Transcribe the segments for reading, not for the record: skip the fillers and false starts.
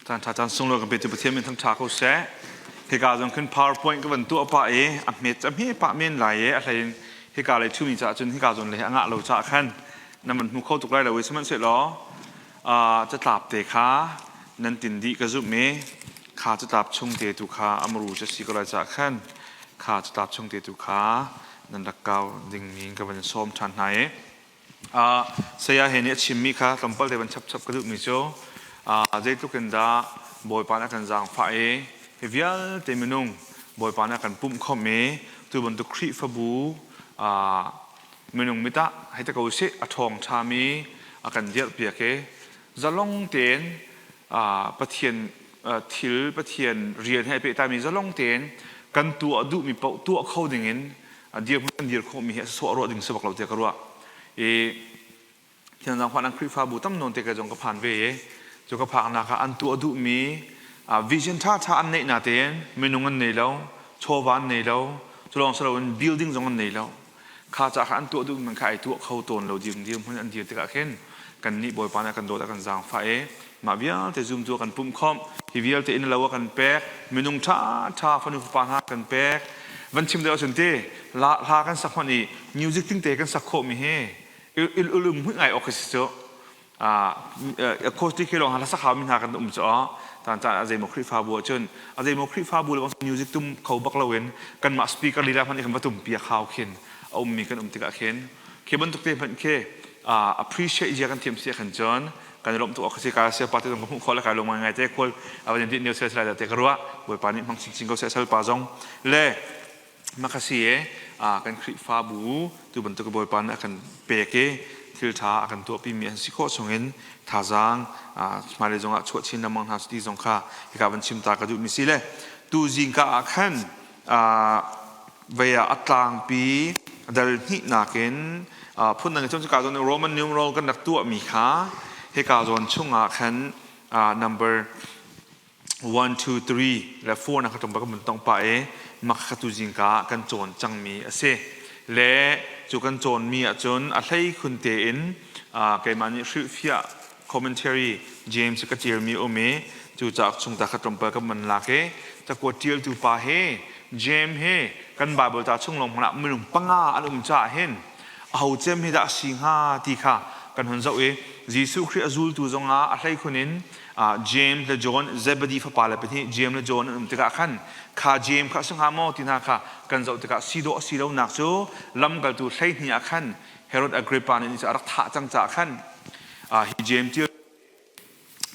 Caan ṭha caan sunglawi kan petu Pathian min thangṭha ko seh. Hika zong khin PowerPoint ka van tuah pah i a hmet a hme pah men lai i a hlei in hika lei ṭhumi caah cun hika zawn lei a ngah lo caah khan nan van hmu kho tuk lai lo i sihmanhsehlaw catlap te kha nan tin dih ka zumh i kha catlap chung te tu kha a muru cu a si ko lai caah khan kha catlap chung te tu kha nan rak kau dingmi ka van sawm ṭhan hna i Saya he nih a chimmi kha tlawmpal te van chapchap ka duhmi cu zeitluk in dah Bawipa nih a kan zaangfah i hi vialte minung Bawipa nih a kan pumh khawmh i tu bantuk Khrihfabu minung mit ah hei ti ko usih a ṭhawng ṭhami a kan dirhpiak i zalong tein Pathian thil Pathian rian he pehtlaimi zalong tein kan tuah duhmi paoh tuah kho dingin dirhmun kan dir khawhmi hi a sawh ruah ding si bak lo tiah ka ruah. I Thiangzang Huan Khrihfabu tam nawn te ka zong ka phan ve i cu ka phaknak ah an tuah duhmi vision ṭha ṭha an neih natein minung an nei lo, chawva an nei lo, cu lawng si loin building zong an nei lo. Kha ca kha an tuah duhmi man kha ai tuah kho tawn lo ding dirhmun an dir tikah khin kannih Bawipa nih a kan dawt a kan zaangfah i mah vialte zumtu a kan pumh khawmh hi vialte inn lo a kan pek minung ṭha ṭha fanu fapa hna a kan pek van chim deuh ahcun ti hla kan sak hmanh i music ting te kan sak khawhmi hi ulum hmuih ngai awk khi si cu acoustic hi lawng hla sak haumi hna kan um cu caan caan a zeimaw Khrihfabu ahcun a zeimaw Khrihfabu le music tum kho bak loin kanmah speaker lila hmanh kan va tum piak hau khin a ummi kan um tikah khin khi bantuk te hmanh khi appreciate zia kan thiam si khan cun kan i lawmh tuk awk si ka sia pa te zong ka hmuh khawh le kai lung ngai te khual a van din neu sel sel te ka ruah Bawipa nih hmang chinchin ko seh sal pa zong le makasi e kan Khrihfabu tu bantuk Bawipa nih a kan pek i thil ṭha a kan tuahpi mi an si khawh chungin thazaang hmailei zongah chuah chin lengmang hna ti zong kha hika van chim ta ka duh mi si le tu zingka ah khan vei ah a tlangpi dal hnihnak in phundang in cun cuka zawn Roman numeral kan rak tuahmi kha hika zawn chungah khan number 1, 2, 3 le 4 na kha tlawmpal kan vun tongh pah i mak kha tu zingka ah kan cawn cangmi a si. Le cu kan cawnmi ahcun a hleikhun tein keimah nih hrilhfiah commentary James ka ṭialmi a um i cu cauk chung ta kha tlawmpal kan van lak i cakuat ṭialtu pa hi James hi kan Bible ca chung lawng hmanh ah minung panga an um caah hin aho cem hi dah a si hnga ti kha kan hun zoh i Jesuh Khrih a zultu zongah a hleikhun in James le John Zebedee fapa le pahnih James le John an um tikah khan kha James kha a si hnga maw ti hna kha kan zoh tikah si dawh a si lonak cu lamkaltu 12 ah khan Herod Agrippa nih a rak thah cang caah khan hi James ṭial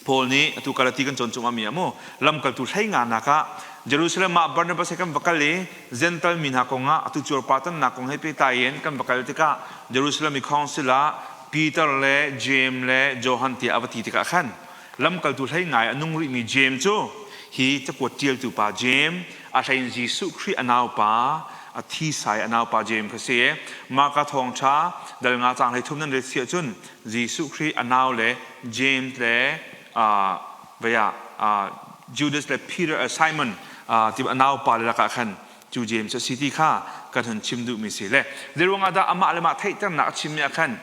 Paul nih atu Galati kan cawn cungah mi ah mu lamkaltu 15 nak ah Jerusalem ah Barnabas he kan va kal i Gentile mi hna kong ah atu cuarpartannak kong he pehtlai in kan va kal tikah Jerusalem i council ah Peter le Jeim le Johan tiah a va ti tikah khan lamkaltu hlei ngai a nung rihmi Jeim cu hi cakuat ṭialtu pa Jeim a hlein Jesuh Khrih a naupa a thi sai a naupa Jeim kha si. Marka thawngṭha dal nga caang 13 nan rel si ahcun Jesuh Khrih a nau le James le vei ah Judas le Peter Simon ti a naupa le lakah khan cu James a si ti kha kan hun chim duhmi si le zeiruang ah dah amah le mah theihternak a chimmi ah khan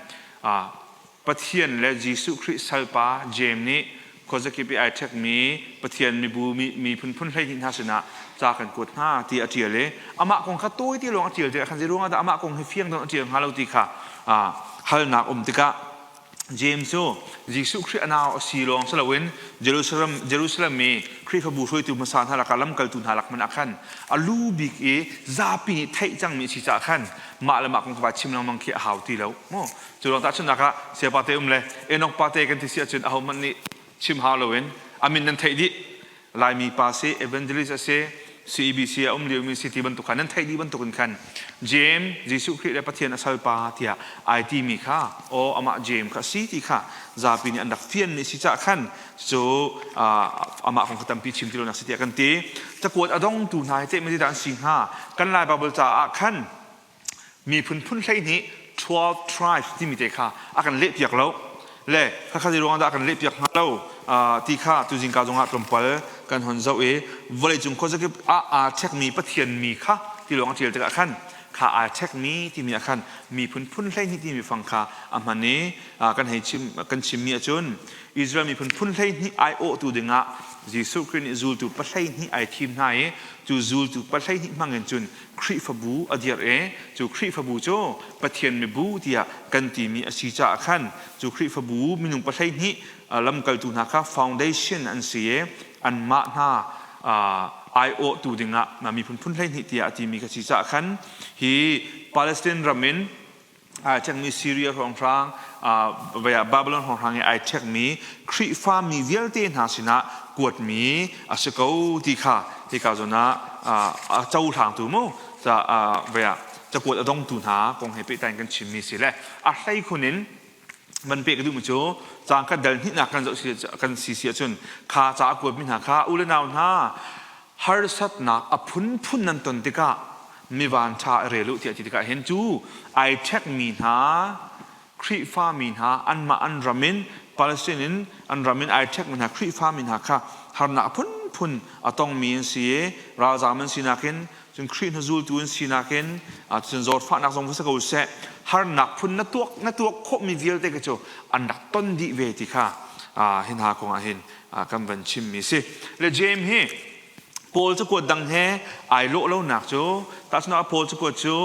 Pathian le Jesuh Khrih salpa Jeim nih khuazakip i ai ṭhekmi Pathian mibu mi phunphun 12 hna sinah ca kan kuat hna ti a ṭial i amah kong kha tawi te lawng a ṭial tikah khan zeiruang ah dah amah kong hi fiang deuh a ṭial hnga lo ti kha halnak um tikah James cu Jesuh Khrih a nau a si lawng si loin Jerusalem, Jerusalem i Khrihfabu hruaitu hmasa hna lakah lamkaltu hna lak hmanh ah khan a lu bik i zapi nih theih cangmi a si caah khan mah le mah kong kha chim lengmang khi a hau ti lo mu cu ruang tahchunhnak ah Saya te um le Enoch pa te kan ti si ahcun ahohmanh nih chim hau loin a min nan theih dih Laimi pa si evangelist a si CEBC a um liomi si ti bantuk kha nan theih dih bantukin khan James Jesuh Khrih le Pathian a salpa tiah ai timi kha aw amah James kha si ti kha zapi nih an rak fian ni si cah khan cu amah kong kha tampi chim ti lonak si tiah kan ti cakuat a dongtu hna hi teh dah an si hnga kan Lai Bible caah khan miphun phun 12 12 tribes timi te kha a kan leh piak lo le khakha zei ruangah dah a kan leh piak hnga lo ti kha tuzing ka zongah tlawmpal kan hon zoh i vawleicung khuazakip ah aa chekmi Pathian mi kha ti lawng a ṭial tikah khan. kha ai ṭhekmi timi ah khan miphun phun 12 timi fang kha a hman i kan hei chim kan chimmi ahcun Israel miphun phun 12 aiawhtu dingah Jesuh Khrih nih zultu 12 ai thim hna i cu zultu 12 hmangin cun Khrihfabu a dirh i cu Khrihfabu cu Pathian mibu tiah kan timi a si caah khan cu Khrihfabu minung 12 lamkaltu hna kha foundation an si i anmah hna aiawhtu dingah miphun phun 12 tiah a timi ka si caah khan hi Palestine ram in ai ṭhekmi Syria hrawnghrang Babylon hrawnghrang i ai ṭhekmi Khrihfa mi vialte hna sinah kuatmi a si ko ti kha hika zawn ah a cohlangtu mu cakuat a dongtu hna kong he pehtlai in kan chimmi si le a hleikhun in van pek ka duhmi cu caang khat dal hnihnak kan zoh kan si si ahcun kha ca a kuatmi hna kha u le nau hna harsatnak a phunphun nan ton tikah mi vanṭha i rel u tiah ti tikah hin cu ai ṭhekmi hna Khrihfa mi hna anmah an ram in Palestine in an ram in ai ṭhekmi hna Khrihfa mi hna kha harnak a phunphun a tongmi an si i ralzaam an sinak in cun Khrih hna zultu an sinak in cun zawtfahnak zong va si ko seh harnak phun na tuak na tuak khawhmi vialte kha cu an rak ton dih ve ti kha hi hna kong ah hin kan van chimmi si le James hi Paul cakuat dang he ai lawh lonak cu tahchunhnak ah Paul cakuat cu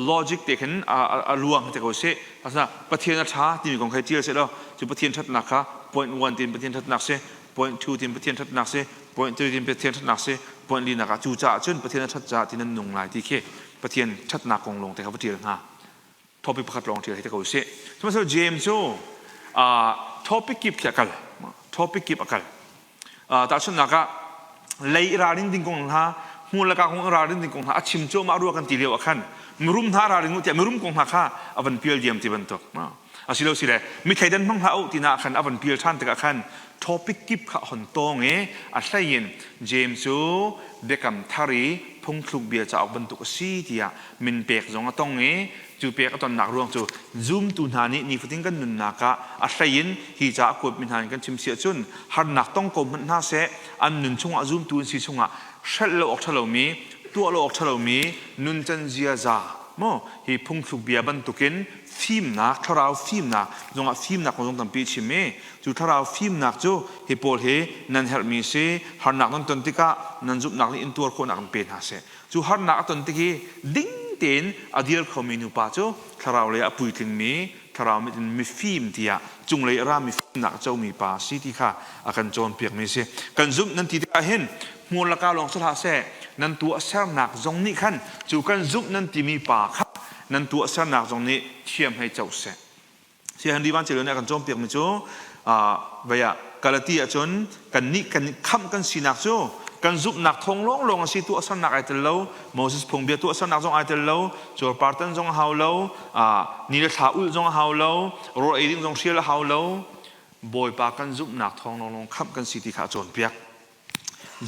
logic te khin a luang te ko sih tahchunhnak Pathian a ṭha timi kong kha ṭial seh law cu Pathian ṭhatnak kha point 1 tin Pathian ṭhatnak si point 2 tin Pathian ṭhatnak si point 3 tin Pathian ṭhatnak si point linak ah cu caah cun Pathian a ṭhat caah ti nan nung lai ti khi Pathian ṭhatnak kong lawng te kha va ṭial hnga topic pakhat lawng ṭial hi te ko sih sihmanhsehlaw James cu topic kip khi a kal topic kip a kal Tahchunhnak ah lei i ralrin ding kong hna, hmur le ka kong i ralrin ding kong hna a chim cuahmah rua kan ti lio ah khan mirum hna ralring u tiah mirum kong hna kha a van pial diam ti bantuk. Asilo sile mi thleidan hmang hlah u tina khan a van pial ṭhan tikah khan topic kip kha hon tawng i a hlei in James cu biakam thar i phungthluk bia cauk bantuk a si tiah min pek zong a tong i Cu pek a tonnak ruang cu zumtu hna nih nifatin kan nunnak ah a hlei in hi ca a kuatmi hna in kan chim si ahcun harnak tong ko hmanh hna seh an nun chungah zumtu an si chungah hrelh lo awk ṭha lomi tuah lo awk ṭha lomi nuncan ziaza maw hi phungthluk bia bantukin fimnak thlarau fimnak zongah fimnak kong zong tampi chim i cu thlarau fimnak cu hi pawl hi nan herhmi si harnak nan ton tikah nan zumhnak nih in tuar khawhnak in pe hna seh Cu harnak a ton tik i ding tein a dir khomi nupa cu thlarau lei ah a puitlingmi, thlarau mit in mifim tiah cunglei a rami fimnak a comi pa a si ti kha a kan cawnpiakmi a si. Kan zumh nan ti tikah hin hmur le kaa lawng si hlah seh, nan tuahsernak zong nih khan cu kan zumh nan timi pa kha nan tuahsernak zong nih thiam hei co seh. Si Henry Van Celo nih a kan cawnpiakmi cu vei ah Galati ahcun kannih kan khamh kan sinak cu kan zumhnak thawng lawnglawng a si tuahsernak ai tel lo Moses phungbia tuahsernak zong ai tel lo cuarpartan zong a hau lo ni le thla ulh zong a hau lo rawl ei ding zong hrial a hau lo Bawipa kan zumhnak thawng lawnglawng khamh kan si ti kha a cawnpiak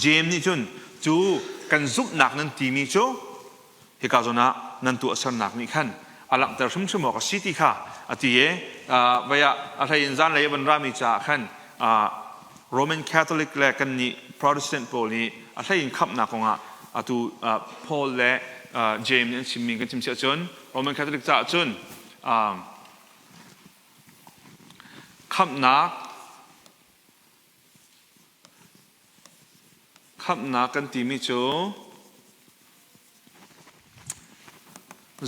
Jeim nih cun cu kan zumhnak nan timi cu hika zawn ah nan tuahsernak nih khan a langhter hrimhrim awk a si ti kha a ti i vei ah a hlei in zanlei a van rami caah khan Roman Catholic le kannih Protestant pawl nih a hlei in khamhnak kongah atu Paul le James nih an chimmi kan chim si ahcun Roman Catholic caah cun khamhnak Khamhnak kan timi cu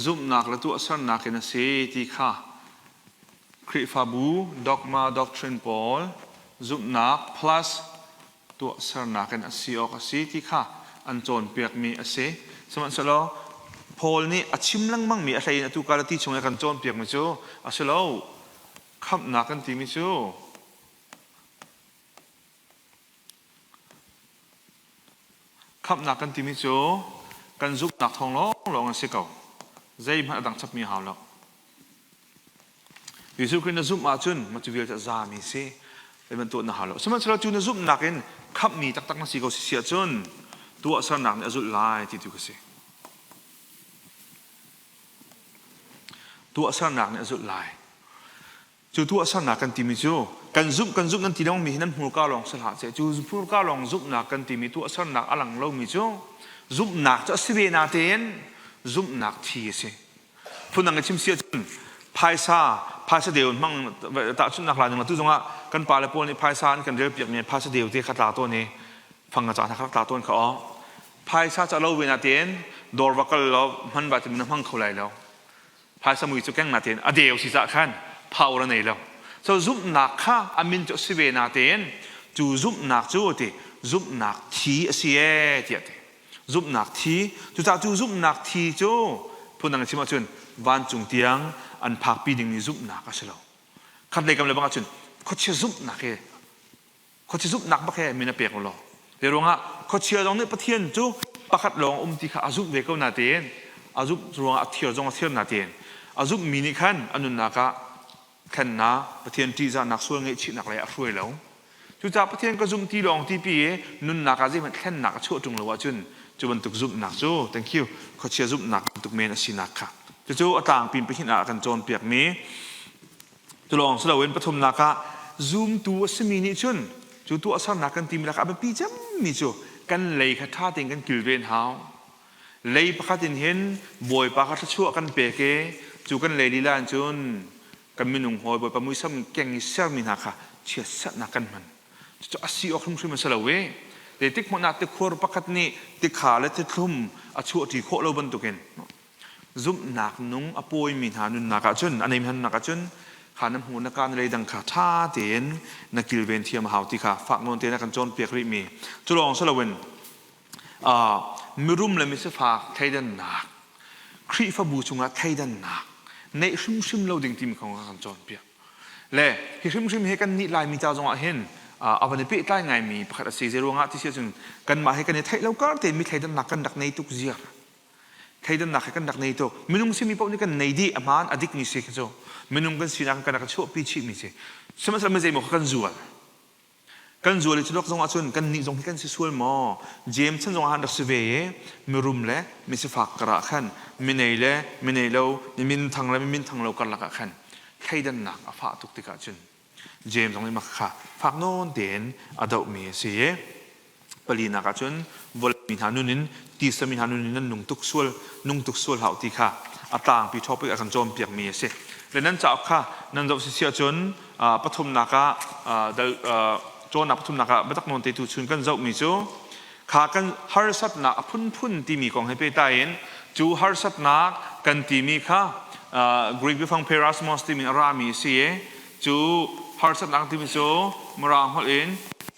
zumhnak le tuahsernak in a si ti kha Khrihfabu dogma doctrine pawl zumhnak plus tuahsernak in a si awk a si ti kha an cawnpiakmi a si. Sihmanhsehlaw Paul nih a chim lengmangmi a hlei in atu Galati chung i a kan cawnpiakmi cu a si lo. Khamhnak kan timi cu Khamhnak kan timi cu kan zumhnak thawng lawnglawng a si ko. Zeihmanh a dang chapmi a hau lo. Jesuh Khrih na zumh ahcun mah cu vialte a zami si. Zeihmanh tuah na hau lo. Sihmanhsehlaw cu na zumhnak in khamhmi taktak na si ko si si ahcun tuahsernak nih a zulh lai ti tu ka si. Tuahsernak nih a zulh lai. Cu tuahsernak kan timi cu kan zumh kan zumh nan ti lengmangmi hi nan hmurka lawng si hlah seh. Cu hmurka lawng zumhnak kan timi tuahsernak a lang lomi cu zumhnak cu a si ve natein Zumhnak thi a si. Phundang in chim si ahcun phaisa phaisa deu hmang tahchunhnak la ning tu zongah kan pale pawl nih phaisa an kan rel piakmi phaisa deu te kha tla tawn i fang a ca hna kha tla tawn kha aw. Phaisa ca lo ve na tein dawr va kal law hman va tim na hmang kho lai lo. Phaisa mui cu keng na tein a deu si cah khan power a nei lo. So zumhnak kha a min cu a si ve na tein cu zumhnak cu ti zumhnak thi a si ee tiah ti. Zumhnak thi cucaah cu zumhnak thi cu phundang in chim ahcun vancung tiang an phakpi dingmi zumhnak a si lo. Khatlei kam le bang ahcun khuachia zumhnak hi khuachia zumhnak bak he min a pek law. Te ruangah khuachia zong nih Pathian cu pakhat lawng um ti kha a zumh ve ko natein a zumh ruangah a thir zong a thir natein a zumhmi nih khan a nunnak ah thlennak Pathian ṭihzahnak sual ngaihchihnak lei a hruai lo. Cucaah Pathian ka zumh ti lawng ti pi i nunnak ah zeihmanh thlennak a chuah ṭung lo ahcun cu bantuk zumhnak cu thank you khuachia zumhnak bantuk men a sinak kha cucu a tlangpi pahnih ah a kan cawnpiakmi Cu lawng si loin pathumnak ah zumtu a simi nih cun cu tuahsernak kan timi lakah a biapi cemmi cu kan lei kha ṭha tein kan kilven hau. Lei pakhat in hin Bawipa kha thluachuah kan pek i cu kan lei lila in cun kan minung hawi Bawipa muisam keng i sermi hna kha chiatserhnak kan hman. Cucu a si awk hrimhrim a si lo i zeitik hmanh ah tikhur pakhat nih tikha le tithlum a chuahṭi khawh lo bantukin Zumhnak nung a pawimi hna nunnak ahcun, a neimi hna nunnak ahcun, kha na hmuh na ka na leidang kha ṭha tein na kilven thiam a hau ti kha fak nawn tein a kan cawnpiak rihmi. Cu lawng si loin mirum le misifak thleidannak, Khrihfabu chungah thleidannak neih hrimhrim lo ding timi kong a kan cawnpiak. Le hi hrimhrim hi kan nih Laimi ca zongah hin a van i pehtlai ngaimi pakhat a si. Zeiruangah ti si ahcun kanmah hi kan i theih lo kar tein mi thleidannak kan rak nei tuk ziar. Thleidannak hi kan rak nei tuk. Minung simi paoh nih kan nei dih, a hmaan, a dikmi si khi cu. Minung kan sinak kan rak chuahpi chihmi si. Sihmanhsehlaw mi zeimaw kha kan zual. Kan zual i culak zong ahcun kan nih zong hi kan si sual maw? James chan zong ah rak si ve i mirum le misifak karah khan minei le minei lo, mi minthang le mi minthang lo karlak ah khan thleidannak a fah tuk tikah cun James zong nih mah kha fak nawn tein a dohmi a si i Palinak ah cun vawlei hna nun in tisa mi hna nun in nan nung tuk sual nung tuk sual hlah ti kha a tlangpi topic a kan cawnpiakmi a si. Le nan cauk kha nan zoh si ahcun pathumnak ah dal cawnnak pathumnak ah biatak nawn te tu chun kan zohmi cu kha kan harsatnak a phunphun timi kong he pehtlai in cu harsatnak kan timi kha Greek biafang perasmos timi a rami a si i Cu harsatnak timi cu Mirang holh in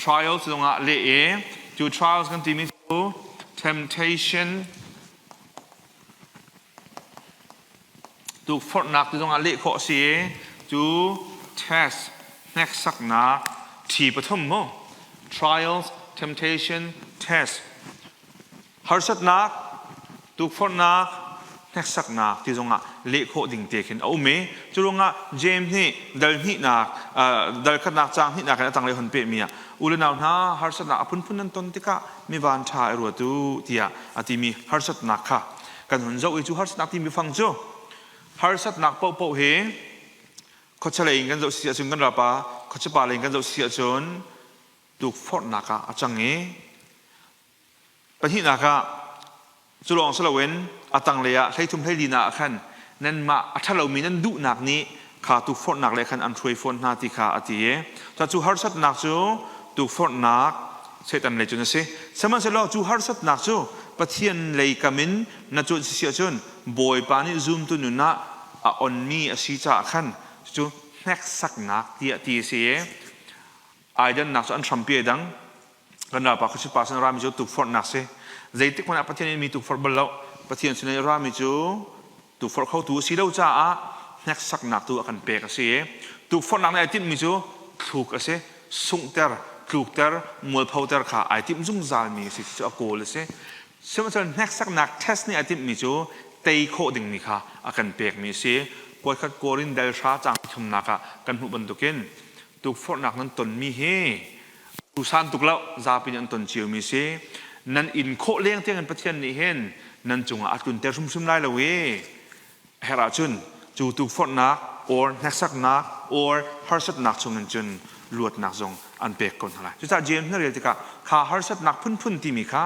trials zongah leh i cu trials kan timi cu temptation tukforhnak ti zongah leh khawh a si i cu test hneksaknak ṭhi pathum mu trials temptation test Harsatnak, tukforhnak, hneksaknak ti zongah leh khawh ding te khin a um i cu ruangah James nih dal hnihnak dal khatnak caang hnihnak in a tanglei hon pehmi ah u le nau hna harsatnak a phunphun nan ton tikah mi van ṭha i ruat u tiah a timi harsatnak kha kan hun zoh i cu harsatnak timi fang cu harsatnak paohpaoh hi khuachalei in kan zoh si ahcun kan ralpa khuachapa lei in kan zoh si ahcun tukforhnak ah a cang i Pahnihnak ah, cu lawng si loin a tanglei ah 13 hleili ah khan nanmah a ṭhalomi nan duhnak nih kha tukforhnak le khan an hruai fawn hna ti kha a ti i cu harsatnak cu tukforhnak Satan lei cun a si. Sihmanhsehlaw cu harsatnak cu Pathian lei kam in na cuanh si ahcun Bawipa nih zumtu nun ah a onmi a si caah khan cucu hneksaknak tiah ti a si i aidannak cu an hrampi ai dang. Kan ralpa khuachia pa sin a rami cu tukforhnak si. Zeitik hmanh ah Pathian nih mi tukforh bal lo. Pathian sin i a rami cu tukforh khotu a si lo caah hneksaknak tu a kan pek a si i tukforhnak nih ai timhmi cu thluk a si, sunghter, tlukter, mualphoter kha ai timh zungzalmi a si cu a kawl a si. Sihmanhsehlaw hneksaknak test nih ai timhmi cu tei khawh dingmi kha a kan pekmi a si. Kuatkhat Korin dal hra caang thumnak ah kan hmuh bantukin tukforhnak nan tonmi hi Tusan tuk lo zapi nih an ton ciomi si. Nan inn khawh leng tiang in Pathian nih hin nan cungah a tlunter hrimhrim lai lo i herh ahcun cu tukforhnak or hneksaknak or harsatnak chungin cun luatnak zong an pek ko hna lai. Cucaah James na rel tikah kha harsatnak phunphun timi kha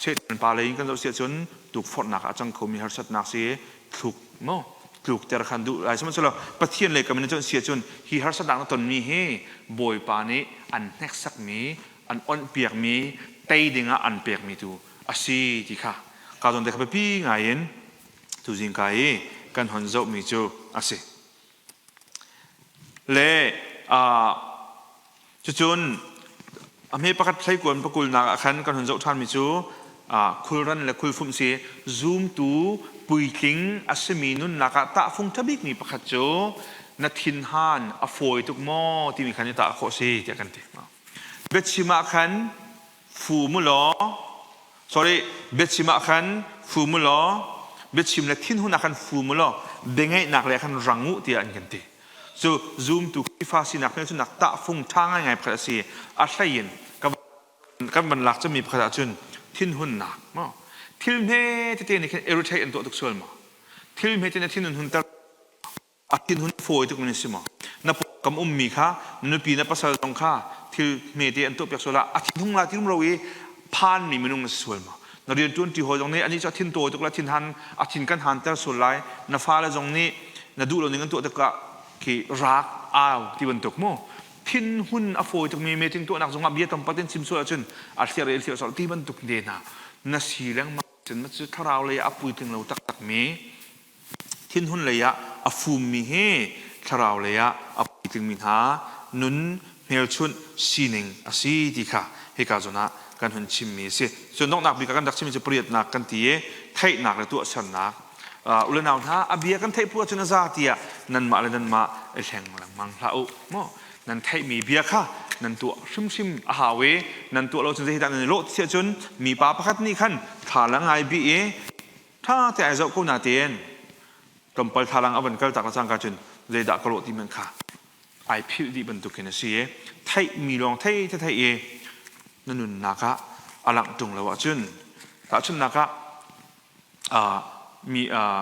Satan pa lei in kan zoh si ahcun tukforhnak ah a cang khomi harsatnak si thluk maw tlukter khan duh lai. Sihmanhsehlaw Pathian lei kam in cun si ahcun hi harsatnak na tonmi hi Bawipa nih an hneksakmi, an onhpiakmi, tei dingah an pekmi tu a si ti kha ka zawn te kha biapi ngai in tuzing ka i kan hon zohmi cu a si. Le cucun a hme pakhat thleikuan pakulnak ah khan kan hun zoh ṭhanmi cu khulran le khulfumh si zumtu puitling a simi nunnak ah tahfung ṭha bikmi pakhat cu na thinhan a fawi tuk maw timi khan i tah khawh si tiah kan ti. Biachim ah khan fu mu law sorry biachim ah khan fu mu law biachim le thinhun ah khan fu mu law biangeihnak le khan rang u tiah an kan ti. Cu zumtu Khrihfa sinak hmelchunhnak tahfung ṭha ngaingai pakhat a si. A hlei in kan van lak cemmi pakhat ahcun thinhunnak maw thil hme tete nih khin irritate an tuah tuk sual maw thil hme te nih thin an hunter A thinhun fawi tuk min si maw? Na kam ummi kha na nupi na pasal zong kha thil hmete an tuahpiak sual ah a thinhung la ti rum ro i phanmi minung na si sual maw? Na rian ṭuanṭi hawi zong nih anih cu a thin tawi tuk la thinhan a thin kan hanter sual lai. Na fale zong nih na duh lo ning an tuah tikah khi rak au ti bantuk mu. Thinhun a fawi tukmi meeting tuahnak zongah bia tampak in chim sual ahcun a hliar i hliar sual ti bantuk te hna na si lengmang cun cu thlarau lei ah a puitling lo taktakmi Thinhun lei ah a fummi hi thlarau lei ah a puitlingmi hna nun hmelchunh sining a si ti kha hika zawn ah kan hun chimmi a si. Cun donghnak bik ah kan rak chimmi cu pariatnak kan ti i theihnak le tuahsernak. Uh, u le nau hna, a bia kan theih phu ahcun a za tiah nanmah le nanmah i hleng lengmang hlah u. Maw? Nan theihmi bia kha nan tuah hrimhrim a hau i nan tuah lo cun zeidah nan i lawh ti ahcun mipa pakhat nih khan thla la ngai bih i Ṭha te ai zoh ko natein tlawmpal thlalang a van kal tak le cangka cun zeidah ka lawh ti hmanh kha ai philh dih bantukin a si i theihmi lawng thei the thei i na nunnak ah a langh ṭung lo ahcun tahchunhnak ah mi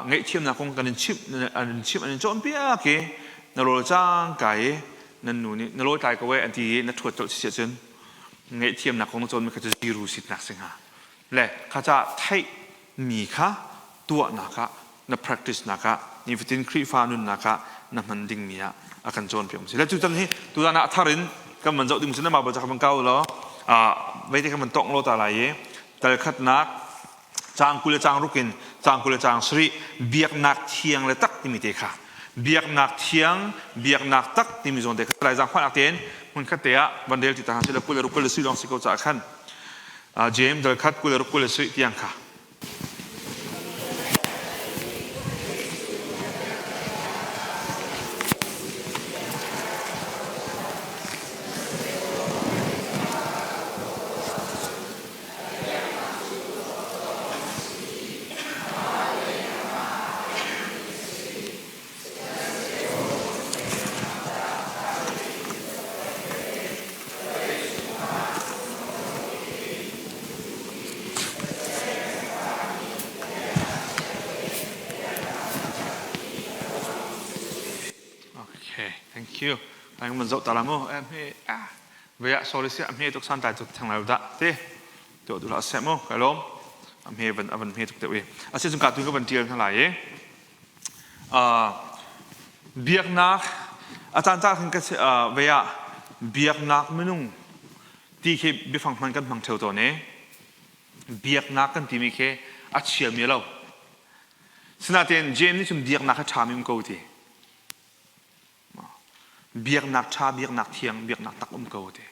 ngaihthiamnak kong kan in chimh an in chimh an in cawnpiak i na rawl cangka i nan nu nih na lawi tlai ko e an ti i na ṭhuat colh si ahcun ngaihthiamnak kong na cawnmi kha cu zero sitnak si hnga Le kha ca theihmi kha tuahnak ah na practice nak ah nifatin Khrihfa nunnak ah na hman dingmi ah a kan cawnpiak si. Le tutan hi tutan ah thar in kan van zoh ding si na mah bal kan kau law veite kan van tongh lo ta lai i tal khatnak caang 20 le caang ruk in caang 20 le caang sarih biaknak thiang le tak timi te kha biaknak thiang biaknak tak timi zawn te kha lai zaang hmannak tein hmun khat te ah van rel ti ta si le 20 le ruk 20 le sui lawng si ko caah khan James dal khat 20 ruk 20 le sarih tiang kha. Okay, thank you. Tang man zoh ta la mu. Eh me ah. Vea sorry sia me tuk san tai tuk thang lai da te. To du la se mu kai lom. A me van avan me tuk te we. Ase chung ka tu ka van tial na lai e. Biaknak a caan caan khin ka vei ah biaknak minung ti khi biafang hman kan hmang ṭheo tawn i biaknak kan timi khi a chiami a lo. Sinain James nih cun biaknak kha ṭhami um ko ti. Biaknak ṭha, biaknak thiang, biaknak tak um ko ti.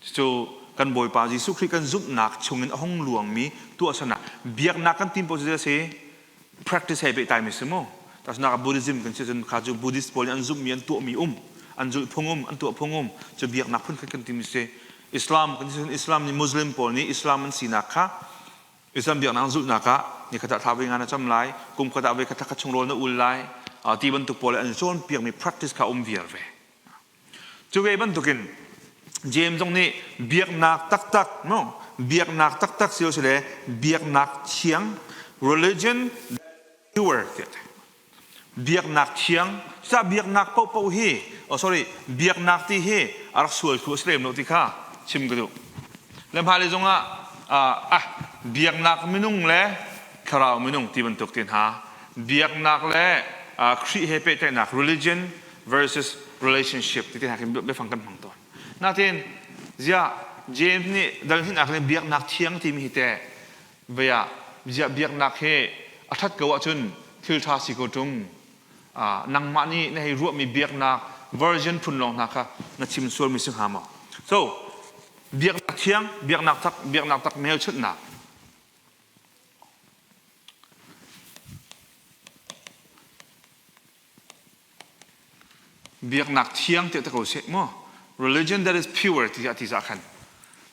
Cucu kan Bawipa Jesuh Khrih kan zumhnak chungin a hung luangmi tuahsernak biaknak kan tim paoh cu a si practice he pehtaimi si mu. Tahchunhnak ah Buddhism kan si cun kha cu Buddhist pawl nih an zumhmi an tuahmi um, an zulhphung um, an tuahphung um cu biaknak phun khat kan timi si. Islam kan si cun Islam nih Muslim pawl nih Islam an sinak kha Islam biaknak an zulhnak ah nikhat ah thla voi nga na cam lai, kum khat ah voi khat thla khat chung rawl na ul lai, ti bantuk pawl an cawnpiakmi practice kha um viar ve. Cu ve bantukin James zong nih biaknak taktak no biaknak taktak si le biaknak thiang religion pure biaknak thiang cucaah biaknak paohpaoh hi oh sorry biaknak ti hi a rak sual thlu a si lem lo ti kha chim ka duh le hmailei zongah. Ah biaknak minung le thlarau minung ti bantuk te hna biaknak le Khrih he pehtlaihnak religion versus relationship ti te hna khin biafang kan hmang tawn. Natin ziah James nih dal hnihnak le biaknak thiang timi hi teh vei ah ziah biaknak hi a ṭhat ko ahcun thil ṭha si ko ṭung nangmah nih na hei ruahmi biaknak version phun lawng hna kha na chim sualmi si hnga maw? So biaknak thiang, biaknak tak, biaknak tak hmelchunhnak. Biaknak thiang tiah ta ko seh mu. Religion that is pure ti a ti cah khan.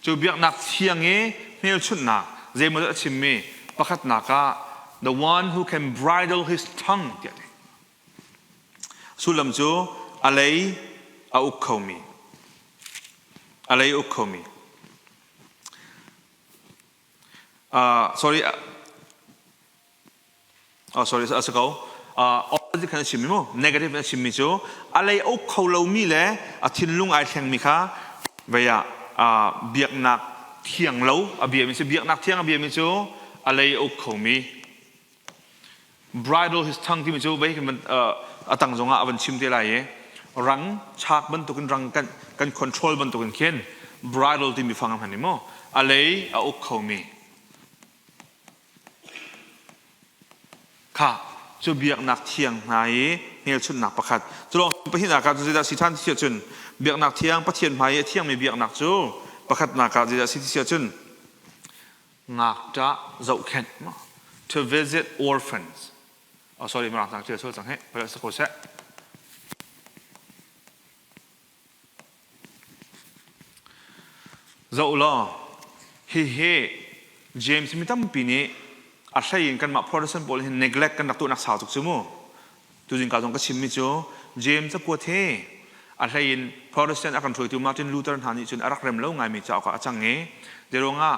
Cu biaknak thiang i hmelchunhnak zeimaw a chimmi pakhatnak ah the one who can bridle his tongue tiah ti. Sullam cu a lei a uk khomi. A lei uk khomi. Sorry, oh, sorry, a si ko. Opposite khan a chimmi mu. Negative a chimmi cu a lei uk kho lomi le a thinlung ai thlengmi kha vei ah biaknak thiang lo a biami cu biaknak thiang a biami cu a lei uk khomi Bridle his tongue timi cu vei kan a tang zongah a van chim te lai i rang chak bantukin rang kan kan control bantukin khin bridle timi fang a hman i mu a lei a uk khomi kha cu biaknak thiang hna i hmelchunhnak pakhat cu lawng pahnihnak ah zeidah si ṭhan ti cun biaknak thiang Pathian hmai i a thiangmi biaknak cu pakhatnak ah zeidah si ti cun ngakṭah zohkhenh to visit orphans oh sorry mirang tang ṭial sual cang he pala sa ko seh zoh law hihi James mi tampi nih a hlei in kanmah Protestant pawl hin neglect kan rak tuahnak sau tuk cu mu tuzing ka zong ka chimmi cu James cakuat hi a hlei in Protestant a kan hruaitu Martin Luther hna nih cun a rak rem lo ngaimi cauk ah a cang i zeiruangah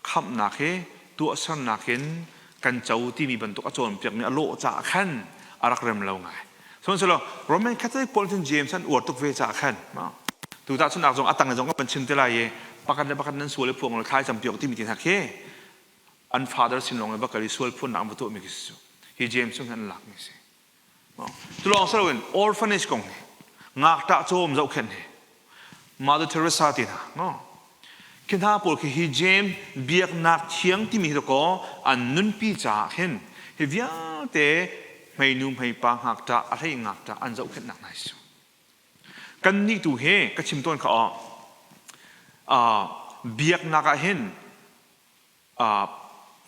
khamhnak hi tuahsernak in kan co timi bantuk a cawnpiakmi a lawh caah khan a rak rem lo ngai. Sihmanhsehlaw Roman Catholic pawl cun James an uar tuk ve caah khan tu tahchunhnak zong a tang zong ka van chim te lai i pakhat le pakhat nan sual i phuang law thlai campiak timi ti hna khi an father sin lawng i va kal i sual phunnak an va tuahmi khi si cu hi James chung hin an lakmi si. Cu lawng si loin orphanage kong hi ngakṭah cawm zohkhenh hi Mother Teresa ti hna no khi hna pawl khi hi James biaknak thiang timi hi kaw an nunpi caah khin hi vialte hmeinu hmeipa ngakṭah a hlei ngakṭah an zohkhenhnak hna hi Kannih tu hi ka chim tawn kha aw biaknak ah hin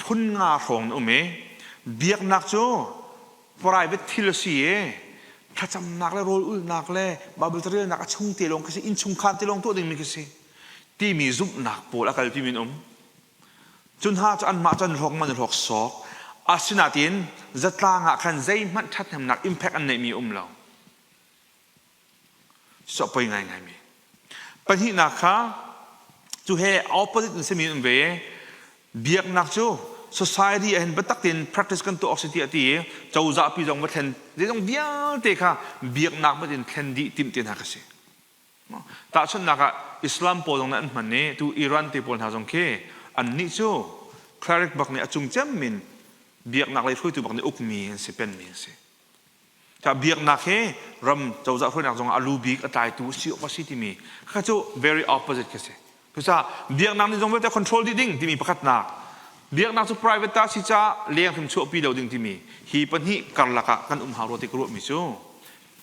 phun nga hrawng na um i biaknak cu private thil a si i thlacamnak le rawl ulnak le Bible carelnak a chung te lawng khi si innchungkhar te lawng tuah dingmi khi si timi zumhnak pawl a kalpi mi an um. Cu hna cu anmah cu an hlawk man an hlawk sawk. Asinain zatlang ah khan zeihmanh ṭhathnemnak impact an neihmi a um lo. Cu a poi ngaingaimi. Pahnihnak kha cu he opposite in simi an um ve. Biaknak cu society ah hin biatak tein practice kan tuah awk si tiah ti i cozah pi zong va thlen zeizong vialte kha biaknak bat in thlen dih timh te hna ka si. Tahchunhnak ah Islam pawl zong nih an hman i tu Iran te pawl hna zong khi annih cu cleric bak nih a cung cem in biaknak lei hruaitu bak nih ukmi an si penmi an si. Ka biaknak hi ram cozah hruainak zongah a lu bik a tlaitu si awk a si timi kha cu very opposite khi si. Cucaah biaknak nih zong vialte control dih ding timi pakhatnak. Biaknak cu private ta si caah leng hrim chuahpi lo ding timi hi pahnih karlak ah kan um hau rua ti ka ruahmi cu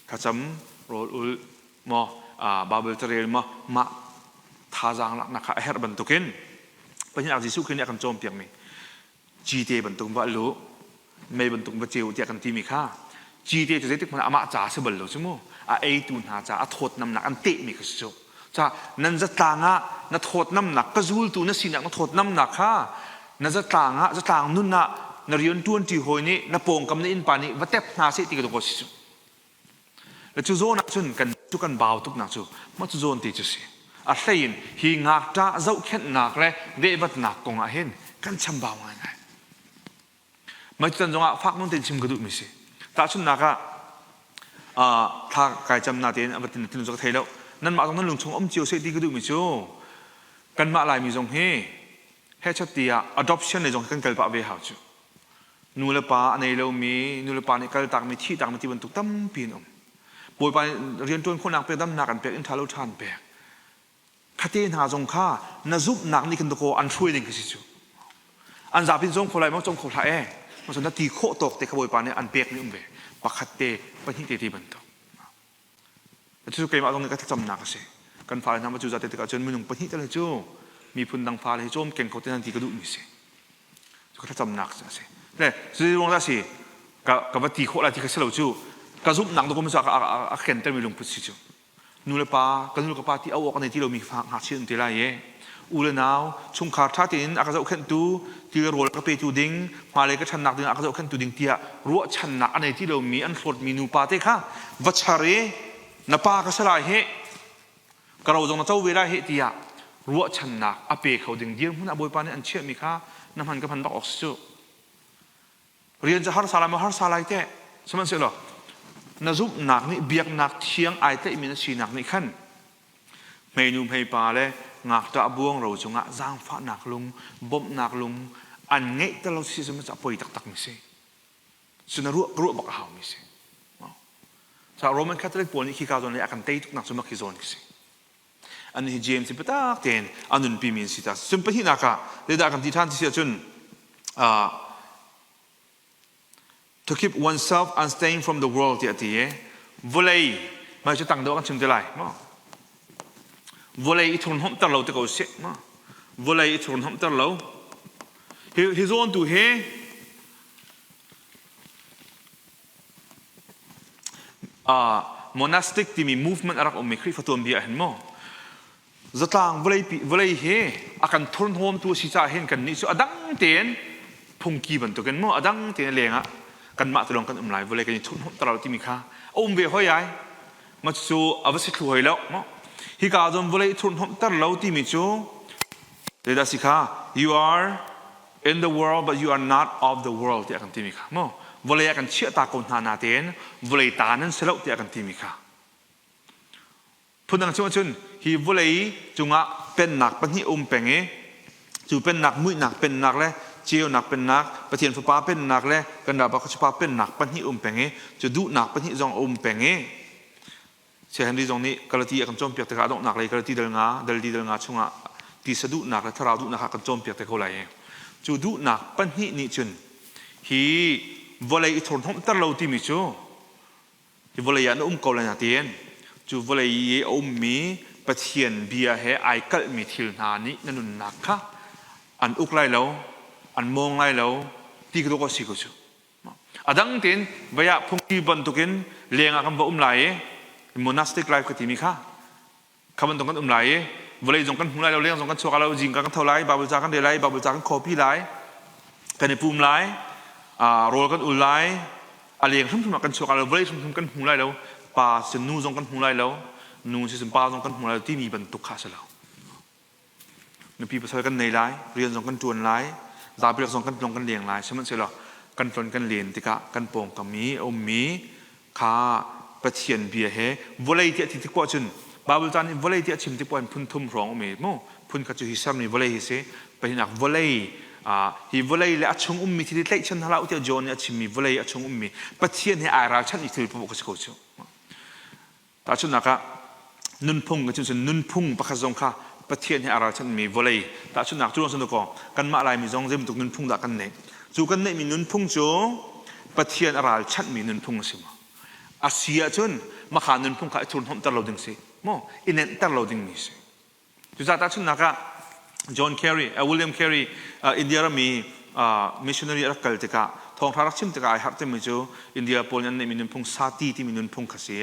thlacam rawl ul maw Bible carel maw mah thazaang laknak kha a herh bantukin pahnihnak Jesuh Khrih nih a kan cawnpiakmi cite bantuk va lu mei bantuk va ceu tiah kan timi kha cite cu zeitik hmanh amah ca a si bal lo cu mu a eitu hna ca a thawtnamnak an tehmi kha si cu ca nan zatlang ah na thawtnamnak ka zultu na sinak na thawtnamnak kha na zatlang ah zatlang nun ah na rian ṭuanṭi hawi nih na pawngkam na innpa nih va tep hna seh ti ka duh ko si cu Le cu zawn ah cun kan cu kan bau tuknak cu mah cu zawn ti cu si. A hlei in hi ngakṭah zohkhenhnak le vehvatnak kong ah hin kan chambau ngaingai. Mah cu zongah fak nawn tein chim ka duhmi si. Tahchunhnak ah thla kai cam na tein a va tin tin cu ka thei lo. Nanmah zong nan lungchung um cio seh ti ka duhmi cu kanmah Laimi zong hi. Hechat tiah adoption lei zong kan kal pah ve hau cu. Nu le pa a nei lomi, nu le pa nih kaltakmi, thihtakmi ti bantuk tampi an um. Bawipa nih rianṭuan khawhnak pek, damnak an pek, inn ṭha lo ṭha an pek. Khate hna zong kha na zumhnak nih khan dakaw an hruai ding khi si cu. An zapi in zawng kho lai maw, cawm kho hlah e. Maso na ti khawh tawk te kha Bawipa nih an pekmi um ve. Pakhat te, pahnih te ti bantuk. Cucu keimah zong nih ka thlacamnak a si. Kan fale hna cu zate tikah cun minung pahnih tal hi cu miphun dang fale hi cawm keng kho te nan ti ka duhmi si. Cu ka thlacamnak a si. Le cu ruang dah si ka ka va ti khawh lai ti ka si lo cu ka zumhnak dokum cu a kentermi lungput si cu. Nu le pa ka nu le ka pa ti au awk a nei ti lomi ngakchia an ti lai i u le nau chungkhar ṭha tein a ka zohkhenhtu ti le rawl a ka petu ding hmailei ka ṭhannak ding ah a ka zohkhenhtu ding tiah ruahchannak a nei ti lomi an hlawtmi nupa te kha va char i na pa ka si lai hih ka ro zong na co ve lai hih tiah ruahchannak a pe kho ding dirhmun ah Bawipa nih an chiahmi kha na hman ka hman bak awk si cu. Rian cu harsa lai maw harsa lai teh. Sihmanhsehlaw na zumhnak nih biaknak thiang ai tlaihmi na sinak nih khan hmeinu hmeipa le ngakṭah buangro cungah zaangfahnak lung, bawmhnak lung an ngeih te lo si cu a poi taktakmi si. Cu na ruah ruah bak a haumi si. Sa Roman Catholic pawl nih khika zawn le a kan tei tuknak cu mak hi zawn khi si. An hi James hi biatak tein a nunpimi an si ta. Cun pahnihnak ah zeidah kan ti ṭhan ti si ahcun to keep oneself unstained from the world tiah a ti i vawlei mah cu tang deuh kan chim te lai maw vawlei i thurhnawmhter lo ti ko sih maw vawlei i thurhnawmhter lo hi hi zawn tu hi Monastic timi movement a rak ummi Khrihfa tuanbia ah hin maw zatlang vawlei hi a kan thurhnawmtu a si caah hin kannih cu a dang tein phungki bantukin maw a dang tein leng ah kanmah te lawng kan um lai vawlei kan i thurhnawmh lo timi kha a um ve hoi ai ma cu a va si thlu hoi lo maw hika zon vawlei thurhnawmhter lo timi cu zeidah si kha you are in the world but you are not of the world tiah kan timi kha mu vawlei ah kan chiah ta ko hna natein vawlei ta nan si lo tiah kan timi kha phundang chung ahcun hi vawlei cungah pennak pahnih um peng i cu pennak muihnak pennak le ceunak pennak Pathian fapa pennak le kan ralpa khuachupa pennak pahnih um peng i cu duhnak pahnih zong a um peng i Saya Henry zong nih Galati a kan cawnpiak tikah a donghnak lei Galati dal nga, dal li dal nga chungah tisa duhnak le thlarau duhnak kha kan cawnpiak te ko lai i cu duhnak pahnih nih cun hi vawlei i thurhnawmhter lo timi cu hi vawlei ah na um ko lai na tiin cu vawlei i a ummi Pathian bia he ai kalhmi thil hna nih na nunnak kha an uk lai lo an mawng lai lo ti ka dawh si ko cu A dang tein vei ah phungki bantukin leng ah kan va um lai i monastic life ka timi kha kha bantuk kan um lai i vawlei zong kan hmu lai lo leng zong kan chuak lo zingka kan tho lai Bible ca kan rel lai Bible ca kan copy lai kan i pum lai rawl kan ul lai a leng hrimhrim ah kan chuak lo vawlei hrimhrim kan hmu lai lo pa sin nu zong kan hmu lai lo nu si pa zong kan hmu lai lo timi bantuk kha a si lo Nupi pasal kan nei lai, rian zong kan ṭuan lai, zapi zong kan tlong kan leng lai. Sihmanhsehlaw kan tlon kan len tikah kan pawngkam i a ummi kha Pathian bia he vawlei tiah ti tik poah cun Bible ca nih vawlei tiah chim tik poah in phun thum hrawng um i mu phun khat cu hi sermi vawlei hi si pahnihnak vawlei hi vawlei le a chung ummi thil hi tlaihchan hlah u tiah John nih a chimmi vawlei a chung ummi Pathian he ai ralchanh i thil paoh ka si ko cu. Tahchunhnak ah nunphung ka cun nunphung pakhat zong kha Pathian he a ralchanhmi vawlei tahchunhnak cu ruang kaw kanmah Laimi zong zei bantuk nunphung dah kan neih cu kan neihmi nunphung cu Pathian a ralchanhmi nunphung a si maw a si ahcun makha nunphung kha i thurhnawmhter lo ding si maw i nenhter lo dingmi si Cucaah tahchunhnak ah John Kerry, William Carey India ram i missionary a rak kal tikah thawngṭha rak chim tikah ai harh timi cu India pawl nih an neihmi nunphung sati timi nunphung kha si.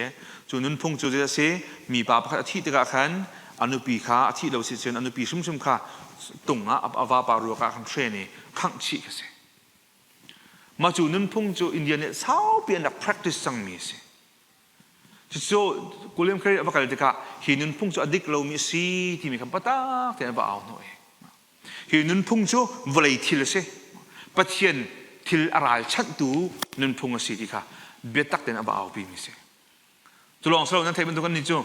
Cu nunphung cu zei a si? Mipa pakhat a thih tikah khan a nupi kha a thih lo si cun a nupi hrimhrim kha tung ah a vapa ruak ah khan hren i khangh chih kha si. Mah cu nunphung cu India nih saupi an rak practice cangmi a si. Cucu William Carey a va kal tikah hi nunphung cu a dik lomi a si timi kha biatak tein a va au hnawh i hi nunphung cu vawlei thil a si. Pathian thil a ralchanhtu nunphung a si ti kha biatak tein a va aupimi a si. Cu lawng si lo nan theih bantuk annih cu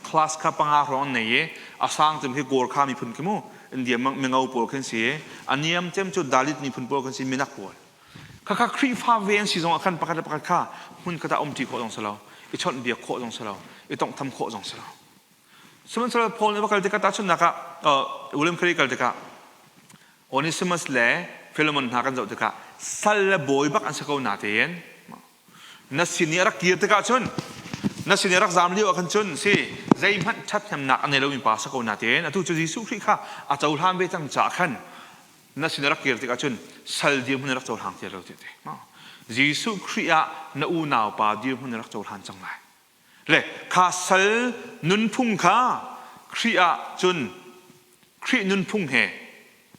class kha panga hrawng an nei i a sang cem khi Gorkha miphun khi mu. India mingo pawl khin si. A niam cem cu Dalit miphun pawl khin si, minak pawl. Khakha Khrihfa ve an si zong ah khan pakhat le pakhat kha hmun khat ah umṭi khawh zong si lo, i chawnhbiak khawh zong si lo, i tawnghtham khawh zong si lo. Sihmanhsehlaw Paul nih va kal tikah tahchunhnak ah William Carey kal tikah Onesimus le Philemon hna kan zoh tikah sal le bawi bak an si ko natein na sin i a rak kir tikah cun na sin i a rak zaam lio ah khan cun si zeihmanh ṭhathnemnak a nei lomi pa si ko natein atu cu Jesuh Khrih kha a cohlan ve cang caah khan na sin i rak kir tikah cun sal dirhmun in rak cohlang ti lo ti ti Jesuh Khrih ah na unau pa dirhmun in rak cohlan cang lai le kha sal nunphung kha Khrih ah cun Khrih nunphung he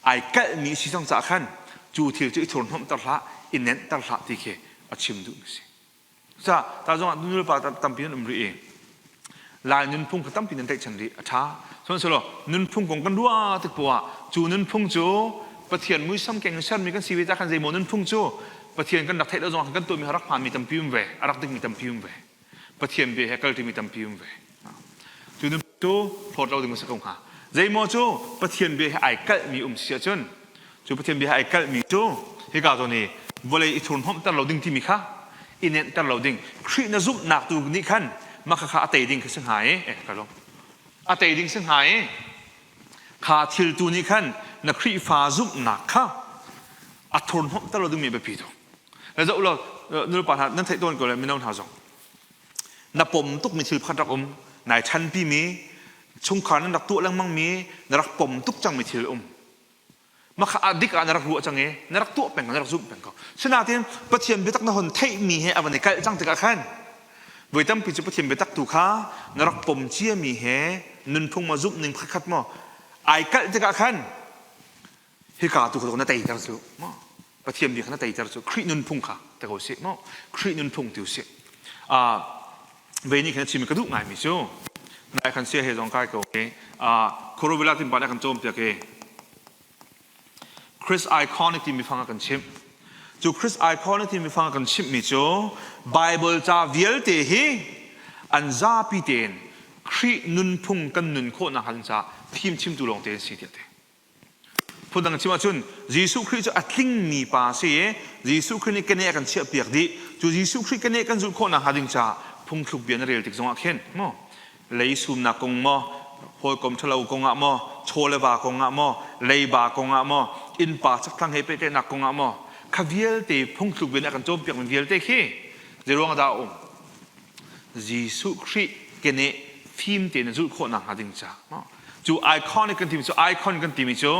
ai kalhmi si cang caah khan cu thil cu i thurhnomhter hlah i nenhter hlah ti khi a chim duhmi si. Ca ta zongah nulepa tampi nan um rih i Lai nunphung kha tampi nan tlaihchan rih a ṭha. Sihmanhsehlaw nunphung kong kan ruah tik poah cu nunphung cu Pathian muisam keng in sermi kan si ve ca khan zeimaw nunphung cu Pathian kan rak theih lo zongah kan tuahmi rak hmaanmi tampi um ve, a rak dikmi tampi um ve. Pathian bia he kalṭimi tampi um ve. Cu nun cu hlawt lo ding a si ko hnga. Zeimaw cu Pathian bia he ai kalhmi um si ahcun cu Pathian bia he ai kalhmi cu hika zawn i vawlei i thurhnawmhter lo ding timi kha i nenhter lo ding Khrih na zumhnak tu nih khan mah kha a tei ding kha si hnga i eh ka lawm a tei ding si hnga i kha thil tu nih khan na Khrihfa zumhnak kha a thurhnawmhter lo dingmi biapi tuk. Le zoh law nulepa hna nan theih tawn ko le mino hna zong na pom tukmi thil pakhat rak um nai ṭhanpimi chungkhar nan rak tuah lengmangmi na rak pom tuk cangmi thil um mah kha a dik ah na rak ruah cang i na rak tuah peng na rak zumh peng ko sinain Pathian biatak na hon theihmi he a van i kalh cang tikah khan voi tampi cu Pathian biatak tu kha na rak pom ciami he nunphung ma zumh ning pakhat maw ai kalh tikah khan hika tu kha na teiter cu maw Pathian bia kha na teiter cu Khrih nunphung kha te ko sih maw Khrih nunphung ti usih ve nih khan chim ka duh ngaimi cu nai khan sia he zong kai ko i Kuruvila tin pa nih kan cawnpiak i Chris iconic timi fang a kan chimh cu Chris iconic timi fang a kan chimhmi cu Bible ca vialte hi an zapi tein Khrih nunphung kan nun khawhnak hnga caah fim chimtu lawng te an si tiah ti Phundang chim ahcun Jesuh Khrih cu a tlingmi pa a si i Jesuh Khrih nih keneh a kan chiahpiak dih. Cu Jesuh Khrih keneh kan zulh khawh nakhnga ding caah phungthluk bia na rel tik zongah khin maw lei sumnak kong maw hawikom ṭhalo kong ah maw chaw le va kong ah maw leiba kong ah maw innpa chakthlang he pehtlaihnak kong ah maw kha vialte phungthluk bia nih a kan cawnpiakmi vialte khi zeiruang dah a um Jesuh Khrih keneh fim tein na zulh khawh nakhnga ding ca cu iconic kan timi cu icon kan timi cu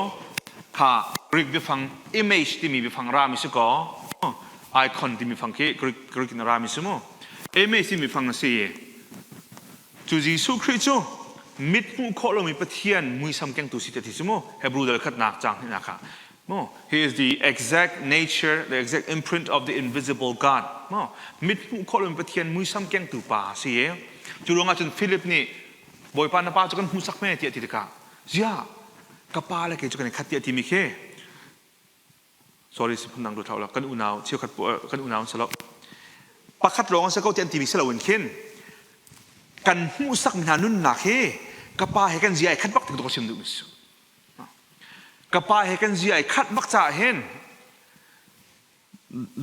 kha Greek biafang image timi biafang rami si kaw icon timi fang khi Greek Greek in rami si mu image timi fang a si cu Jesuh Khrih cu mit hmuh khawh lomi Pathian muisam kengtu si te ti si mu Hebrew dal khatnak caang hnihnak ah Mo, he is the exact nature, the exact imprint of the invisible God. Mo, mit hmuh khawh lomi Pathian muisam kengtu pa a si i cu ruangah cun Philip nih Bawipa na pa cu kan hmuhsak me tiah ti tikah ziah ka pa le kei cu kan i khat tiah timi khi sorry si phundang tu thlau kan unau cheukhat kan unau si lo pakhat lawng si ko ti an timi si loin khin kan hmuhsak mi hna nunnak hi ka pa he kan zia ai khat bak ti ka chim duh mi si Ka pa he kan zia ai khat bak caah hin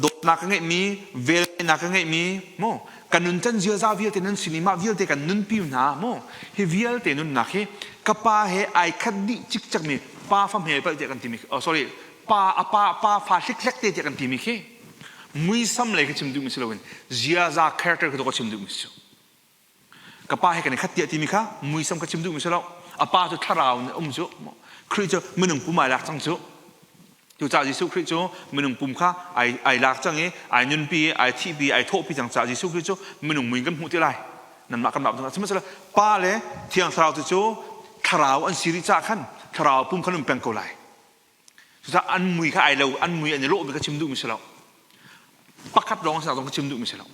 dawtnak ka ngeihmi, velngeihnak ka ngeihmi, mu ka nuncan ziaza vialte nan sin i mah vialte kan nunpi hna mu hi vialte nunnak hi ka pa he ai khat dih cikcek mi pa fa hmel palh tiah kan timi oh sorry pa a pa pa fa hlikhlek te tiah kan timi khi muisam lei ka chim duhmi si loin ziaza character ka chim duhmi si Ka pa he kan i khat tiah timi kha muisam ka chim duhmi si lo. A pa cu thlarau in um cu. Khrih cu minung pum ai lak cang cu. Cucaah Jesuh Khrih cu minung pum kha ai, ai lak cang i ai nunpi i ai thihpi ai thawhpi cang caah Jesuh Khrih cu minung mui kan hmuh ti lai. Nanmah kan mah sihmanhsehlaw Pa le Thiang Thlarau tu cu thlarau an si rih caah khan thlarau pum khan um peng ko lai. Cucaah an mui kha ai lo, an mui an i lawhmi kha chim duhmi si lo. Pakhat lawng sinak zong ka chim duhmi si lo.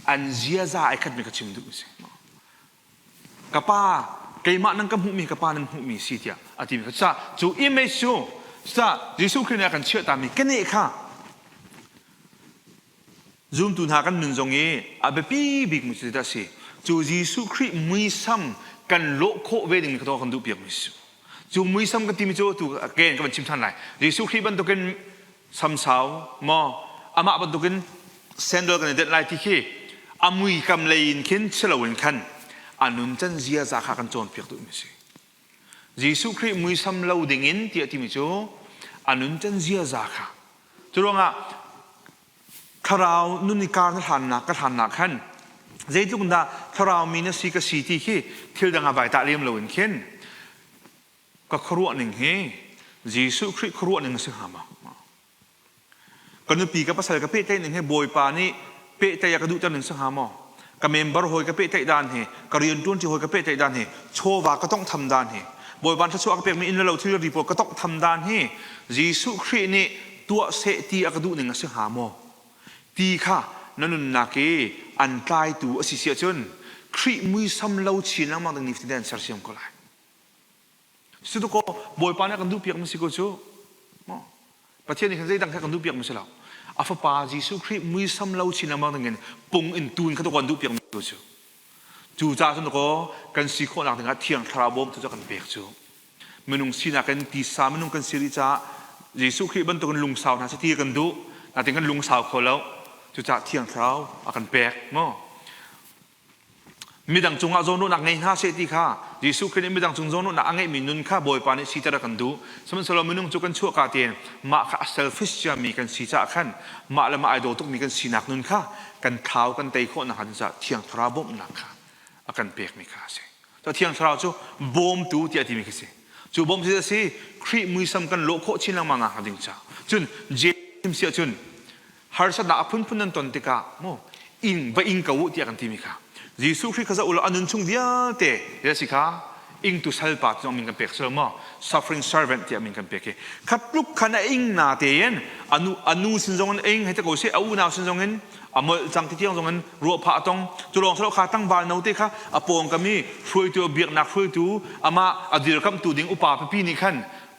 An ziaza ai khatmi ka chim duhmi si. Ka pa, keimah nan ka hmuhmi ka pa nan hmuhmi si tiah a timi kha. Cucaah cu image cu cucaah Jesuh Khrih nih a kan chiahtami keneh kha Zumtu hna kan nun zong i a biapi bikmi cu zeidah a si? Cu Jesuh Khrih muisam kan lawh khawh ve ding kha kan duhpiakmi si. Cu muisam kan timi cu tu again ka van chim ṭhan lai. Jesuh Khrih bantukin samsau maw amah bantukin sandal kan i denh lai ti khi a muikam lei in khin si loin khan a nuncan ziaza kha kan cawnpiak duhmi a si. Jesuh Khrih muisam lo dingin tiah timi cu a nuncan ziaza kha. Cu ruangah thlarau nun i kar na hlannak ka hlannak khan zeitluk dah thlarau mi na si ka si ti khi thil dang ah vai tah lem loin khin ka khuaruah ning hi Jesuh Khrih khuaruah ning a si hnga maw? Ka nupi ka pasal ka pehtlaih ning hi Bawipa nih pehtlaih a ka duhter ning si hnga maw? Ka member hawi ka pehtlaih dan hi, ka rianṭuanṭi hawi ka pehtlaih dan hi, chawva ka tawnghtham dan hi, Bawipa thluachuah ka pekmi inn le lo thilri pawl ka tawnghtham dan hi Jesuh Khrih nih tuah seh ti a ka duh ning a si hnga maw? Ti kha na nunnak i an tlaitu a si si ahcun Khrih muisam lo chin lengmang ding nifatin an sersiam ko lai. Cutukaw Bawipa nih a kan duhpiakmi si ko cu. Pathian nih khan zeidang kha kan duhpiakmi si lo. A fapa Jesuh Khrih muisam lo chin lengmang dingin pung in tun kha kan duhpiakmi tu cu. Cu caah cun kaw kan si khawhnak dingah Thiang Thlarau bawmtu cu kan pek cu. Minung sinak in tisa minung kan si rih caah Jesuh Khrih bantukin lungsau hna si ti kan duh. Natin kan lungsau kho lo. Cucaah Thiang Thlarau a kan pek maw? Midang cungah zawnruahnak ngei hna seh ti kha Jesuh Khrih nih midang cung zawnruahnak a ngeihmi nun kha Bawipa nih siter a kan duh. Sihmanhsehlaw minung cu kan chuahka tein mah kha a selfish ciami kan si caah khan mah le mah ai daw tukmi kan sinak nun kha kan thlau kan tei khawh nakhnga ding caah Thiang Thlarau bawmhnak kha a kan pekmi kha a si. Thiang Thlarau cu bawmtu tiah timi khi si. Cu bawmtu a si Khrih muisam kan lawh khawh chin lengmang nakhnga ding caah. Cun James siah cun harsatnak a phunphun nan ton tikah mu ing va ing ko u tiah kan timi kha Jesuh Khrih kha zoh u law a nun chung vialte a si kha ingtu salpa cu min kan pek si lo maw suffering servant tiah min kan pek i kha tluk khan a ing na tein anu anu sin zong in ing hei te ko si a unau sin zong in a molh cang ti tiang zong in ruah phah a tong cu lawng salo kha tlangval no te kha a pawng kami hruaitu biaknak hruaitu amah a dirkamtu ding upa pipi nih khan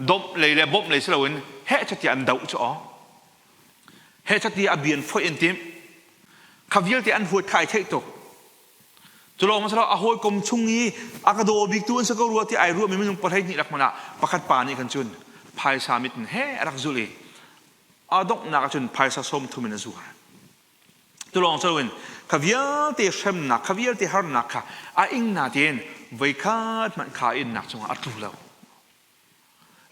domh lei le bawmh lei si loin heh tiah an doh cu aw Hehchat i a bian foih an timh. Kha vialte an huat kha ai theih tuk. Cu lawng silo a hawikom chung i a ka daw biktu an si ko rua ti ai ruahmi minung pahlei hnih rak hmanh ah pakhat pa nih khan cun phaisa mit in he a rak zulh i a donghnak ah cun phaisa 30 in a zuar. Cu lawng si loin kha vialte hremnak, kha vialte harnak kha a ing na tein voikhat hmanh kha innak cungah a tlu lo.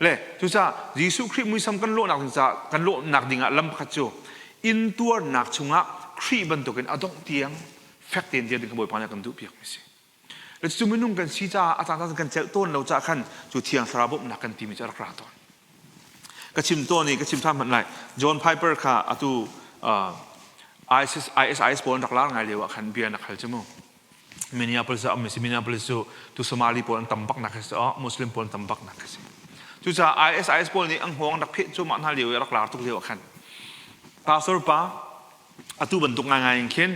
Le cucaah Jesuh Khrih muisam kan lawhnak ding caah kan lawhnak dingah lam pakhat cu intuarnak chungah Khrih bantukin a dongh tiang fek tein dir ding kha Bawipa nih a kan duhpiakmi a si. Le cucu minung kan si caah a caan kan celh tawn lo caah khan cu Thiang Thlarau bawmhnak kan timi cu a rak ra tawn. Ka chim tawn i ka chim ṭhan hmanh lai. John Piper kha atu uh, ISIS, ISIS pawl an rak lar ngai lio ah khan bia na hal cu mu. Minneapolis ah um si Minneapolis cu tu Somali pawl an tam bak nak si oh Muslim pawl an tam bak nak si cucaah ISIS pawl nih an hngawng rak pheh cu mah hna lio i rak lar tuk lio ah khan pastor pa atu bantuk ngaingai in khin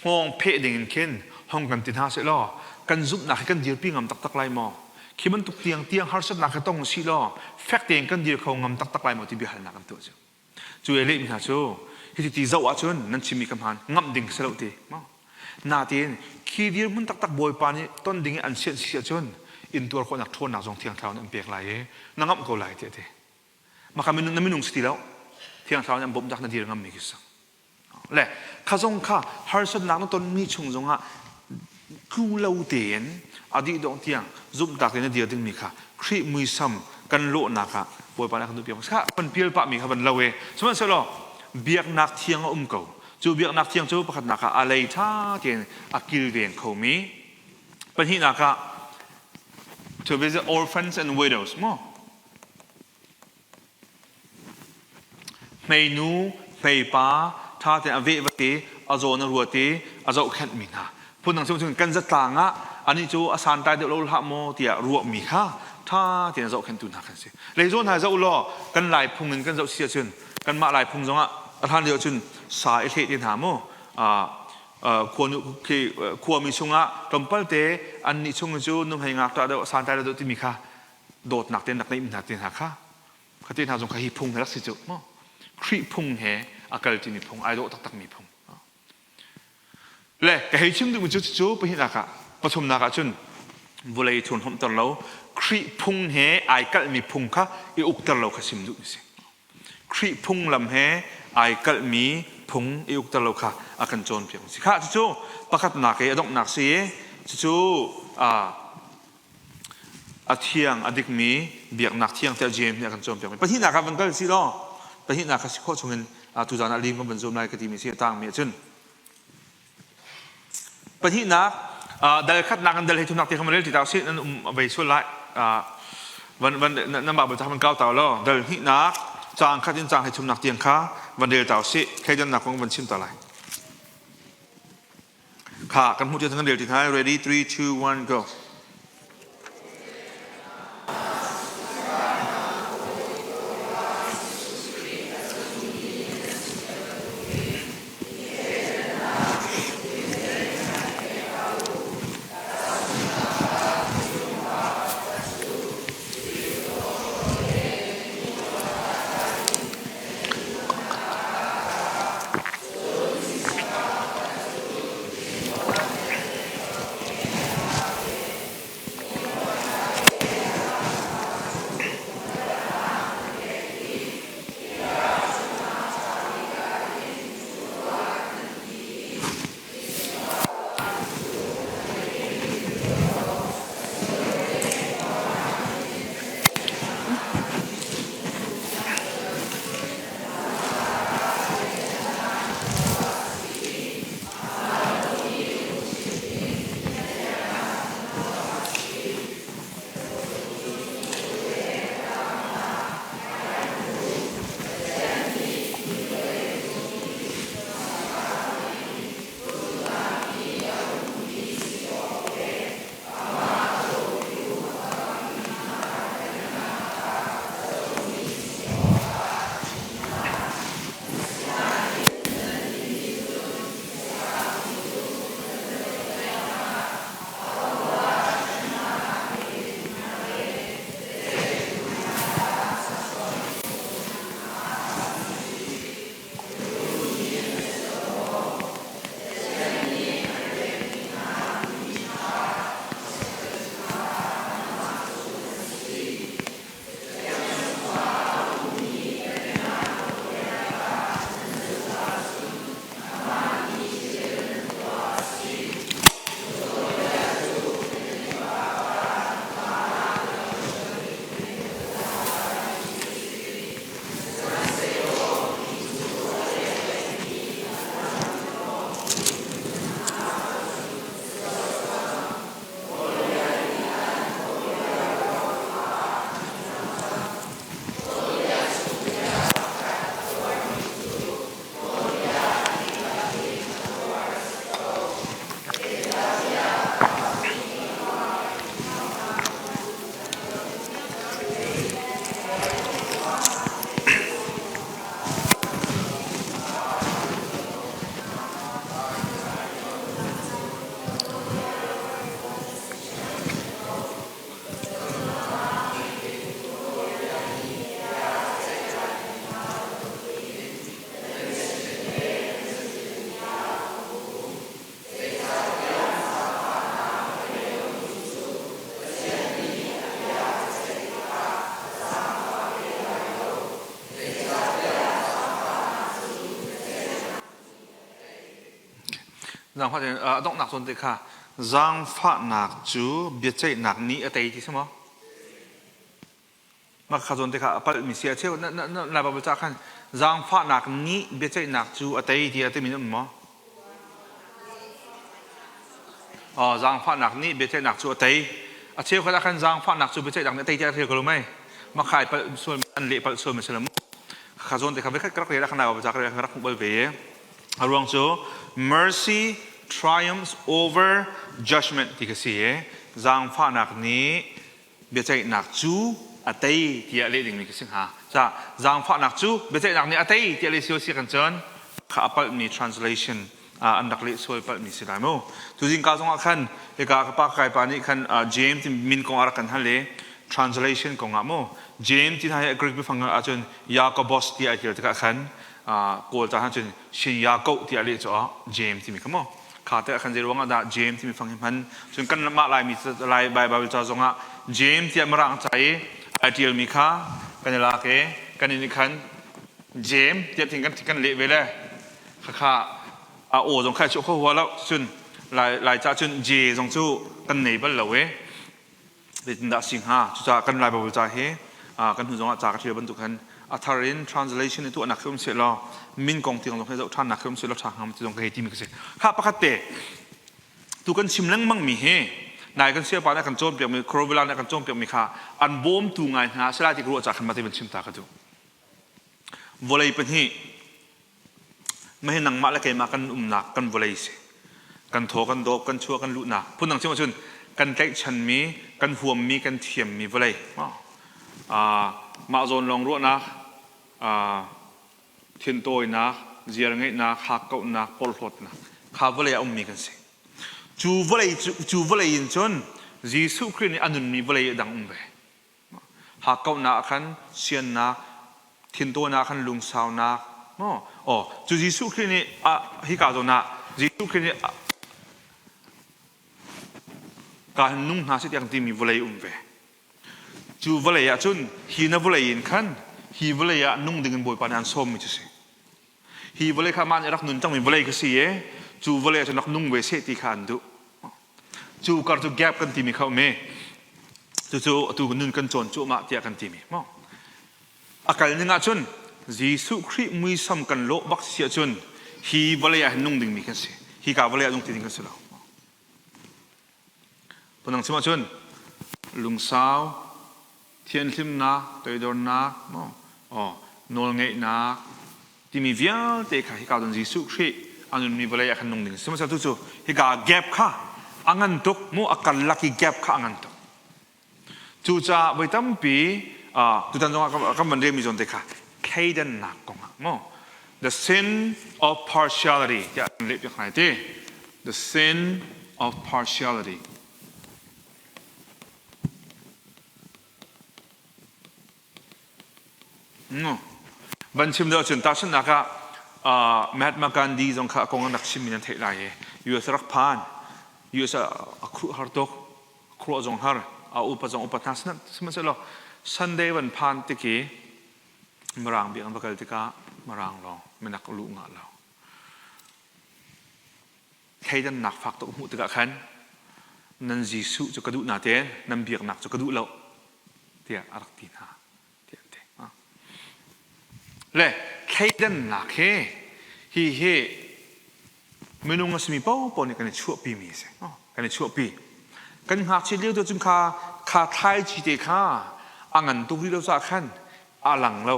hngawng pheh ding in khin hong kan ti hna seh law kan zumhnak hi kan dirpi ngam taktak lai maw khi bantuk tiang tiang harsatnak hi tong si law fek tein kan dir kho ngam taktak lai maw ti biahalnak an tuah cu Cu a lehmi hna cu hiti ti zoh ahcun nan chimmi ka hmaan ngamh ding si lo ti maw? Natein khi dirhmun taktak Bawipa nih ton ding i an sianh si ahcun intuar khawhnak ṭhawnnak zong Thiang Thlarau nih an pek lai i na ngamh ko lai tiah a ti. Maka minung na minung si ti lo. Thiang Thlarau nih an bawmh dak na dir ngammi khi si. Le kha zong kha harsatnak na tonmi chung zongah tlu lo tein a dih dongh tiang zumhtak tein na dir dingmi kha Khrih muisam kan lawhnak ah Bawipa nih a kan duhpiak kha van pial pahmi kha van lo e sihmanhsehlaw biaknak thiang a um ko cu biaknak thiang cu pakhatnak ah a lei ṭha tein a kilveng khomi pahnihnak ah to visit orphans and widows maw Hmeinu, hmeipa ṭha tein a veh va te, a zawn a ruat i a zohkhenhmi hna. Phundang cun kan zatlang ah anih cu a santlai deuh lo hlah maw tiah ruahmi kha ṭha tein a zohkhenhtu hna kan si. Lei zawn hna zoh law kan Lai phung in kan zoh si ahcun kanmah Lai phung zongah a hlan lio cun sa i hleh te hna mu khuami chungah tlawmpal te annih chung cu nuhmei ngakṭah deuh santlai deuh timi kha dawtnak tein rak neih hna te hna kha kha te hna zong kha hi phung he rak si cu maw Khrih phung he a kal timi phung ai dawh taktak mi phung le ka hei chim duhmi cu cu pahnihnak ah pathumnak ah cun vawlei thurhnawmhter lo. Khrih phung he ai kalhmi phung kha i ukter lo kha sim duh si. Khrih phunglam he ai kalhmi phung i ukter lo kha a kan cawnpiak si. Khah cucu pakhatnak i a donghnak si i cucu a thiang a dikmi biaknak thiang tiah James nih a kan cawnpiakmi. Pahnihnak ah van kal si law pahnihnak kha si khawh chungin tuzaan ah lim kan van zuam lai ka timi si a tangmi ahcun Pahnihnak, dal khatnak in dal hleithumnak ti kha rel ti ta usih nan um vei sual lai. Van van nan mah bal van kau ta law dal hnihnak caang khat in caang hleithumnak tiang kha van rel ta usih thleidannak kong van chim ta lai. Kha kan hmuh tiang kan rel ti hna. Ready 3 2 1 go. Zaangfah a donghnak zawn te kha zaangfahnak cu biaceihnak nih a tei ti si maw? Mah kha zawn te kha a palhmi si a cheu na na na Bible ca khan zaangfahnak nih biaceihnak cu a tei ti a timi um maw? Oh, zaangfahnak nih biaceihnak cu a tei. A cheu khat ah khan zaangfahnak cu biaceihnak nih a tei tiah a rel ko lo mei? Mah kha ai palh sual an leh palh sual mi si lo mu. Kha zawn te kha vekhat ka rak rel ah khan Bible ca ka rel ah khan rak hmuh bal ve. A ruang cu mercy triumphs over judgment ti kha si i zaangfahnak nih biaceihnak cu a tei tiah leh dingmi ka si hnga. Ca zaangfahnak cu biaceihnak nih a tei tiah leh si si kan cun kha a palhmi translation an rak leh sual palhmi si lai mu. Tuzing ka zongah khan hika ka pa kai pa nih khan James min kong a rak kan hal i translation kong ah mu James ti hna hi Greek biafang ahcun Jakobos tiah a tial tikah khan Kawl ca cun Shin Yakob tiah leh cu James timi kha mu. Kha te ah khan zei ruang ah dah James timi fang hi hman. Cun kan mah Laimi Lai Bible ca zong ah James tiah Mirang ca i ai ṭialmi kha kan i lak i kan in khan James tiah tin kan kan leh ve le khakha a aw zong kha chu kho hua lo cun Lai Lai ca cun J zong cu kan nei bal lo i zeitindah si hnga cucaah kan Lai Bible ca hi kan hnu zongah ca ka ṭial bantuk khan a thar in translation i tuahnak khi um seh law min kong tiang zong hi zoh ṭhannak khi um seh law ṭha hnga ti zong ka hei timi ka si kha pakhat te tu kan chim lengmang mi hi nai kan siapa nih kan cawnpiak mi Corovilla nih kan cawnpiak mi kha an bawmtu ngai hna sila ti ka ruah ca khan mate van chim ta ka duh vawlei pahnih Mahi nangmah le keimah kan umnak kan vawlei si. Kan thaw kan dawp kan chuah kan luhnak. Phundang chim ahcun kan tlaihchanmi, kan huammi, kan thiammi vawlei. Uh, mah zawn lawng ruahnak, uh, thintawinak, ziar ngeihnak, hakkauhnak, porhlawtnak kha vawlei ah ummi kan si. Cu vawlei cu vawlei in cun Jesuh Khrih nih a nunmi vawlei a dang um ve. Hakkauhnak ah khan siannak, thintawinak ah khan lungsaunak, maw? Aw, cu Jesuh Khrih nih ah hika zawn ah Jesuh Khrih nih ka hin nung hna seh tiang timi vawlei um ve. Cu vawlei ah cun hi na vawlei in khan hi vawlei ah nung ding in Bawipa nih an sawmmi cu si. Hi vawlei kha mah nih rak nun cangmi vawlei ka si i cu vawlei ah cun rak nung ve seh ti kha an duh. Cu kar cu gap kan timi kha um i cucu atu nun kan cawn cuahmah tiah kan timi maw. A kal ning ahcun Jesuh Khrih muisam kan lawh bak si ahcun hi vawlei ah hin nung dingmi kan si. Hi ka vawlei ah nung ti ding kan si lo. Phundang chim ahcun lungsau, thianhlimnak, toidornak, maw, aw, nawlngeihnak timi vialte kha hika cun Jesuh Khrih a nunmi vawlei ah khan nung ding sihmanhsehlaw tu cu hika gap kha a ngan tuk mu a karlak i gap kha a ngan tuk. Cucaah voi tampi tutan zongah kan van relmi zawn te kha thleidannak kongah maw the sin of partiality tiah kan leh piak hna ti the sin of partiality No. Van chim deuh cun tahchunhnak ah Mahatma Gandhi zong kha a kong an rak chimmi nan theih lai i US rak phan US a khuh har tuk khuruah zong har a upa zong upat hna sihmanhsehlaw Sunday van phan tik i Mirang biakinn va kal tikah Mirang lawng minak luh ngah lo thleidannak fak tuk hmuh tikah khan nan Jesuh cu ka duh na tein nan biaknak cu ka duh lo tiah a rak ti hna tiah an ti le thleidannak hi hi hi minung a simi paohpaoh nih kan i chuahpimi a si. Kan i chuahpi. Kan ngakchia lio te cun kha kha thlaici te kha a ngan tuk rih lo caah khan a lang lo.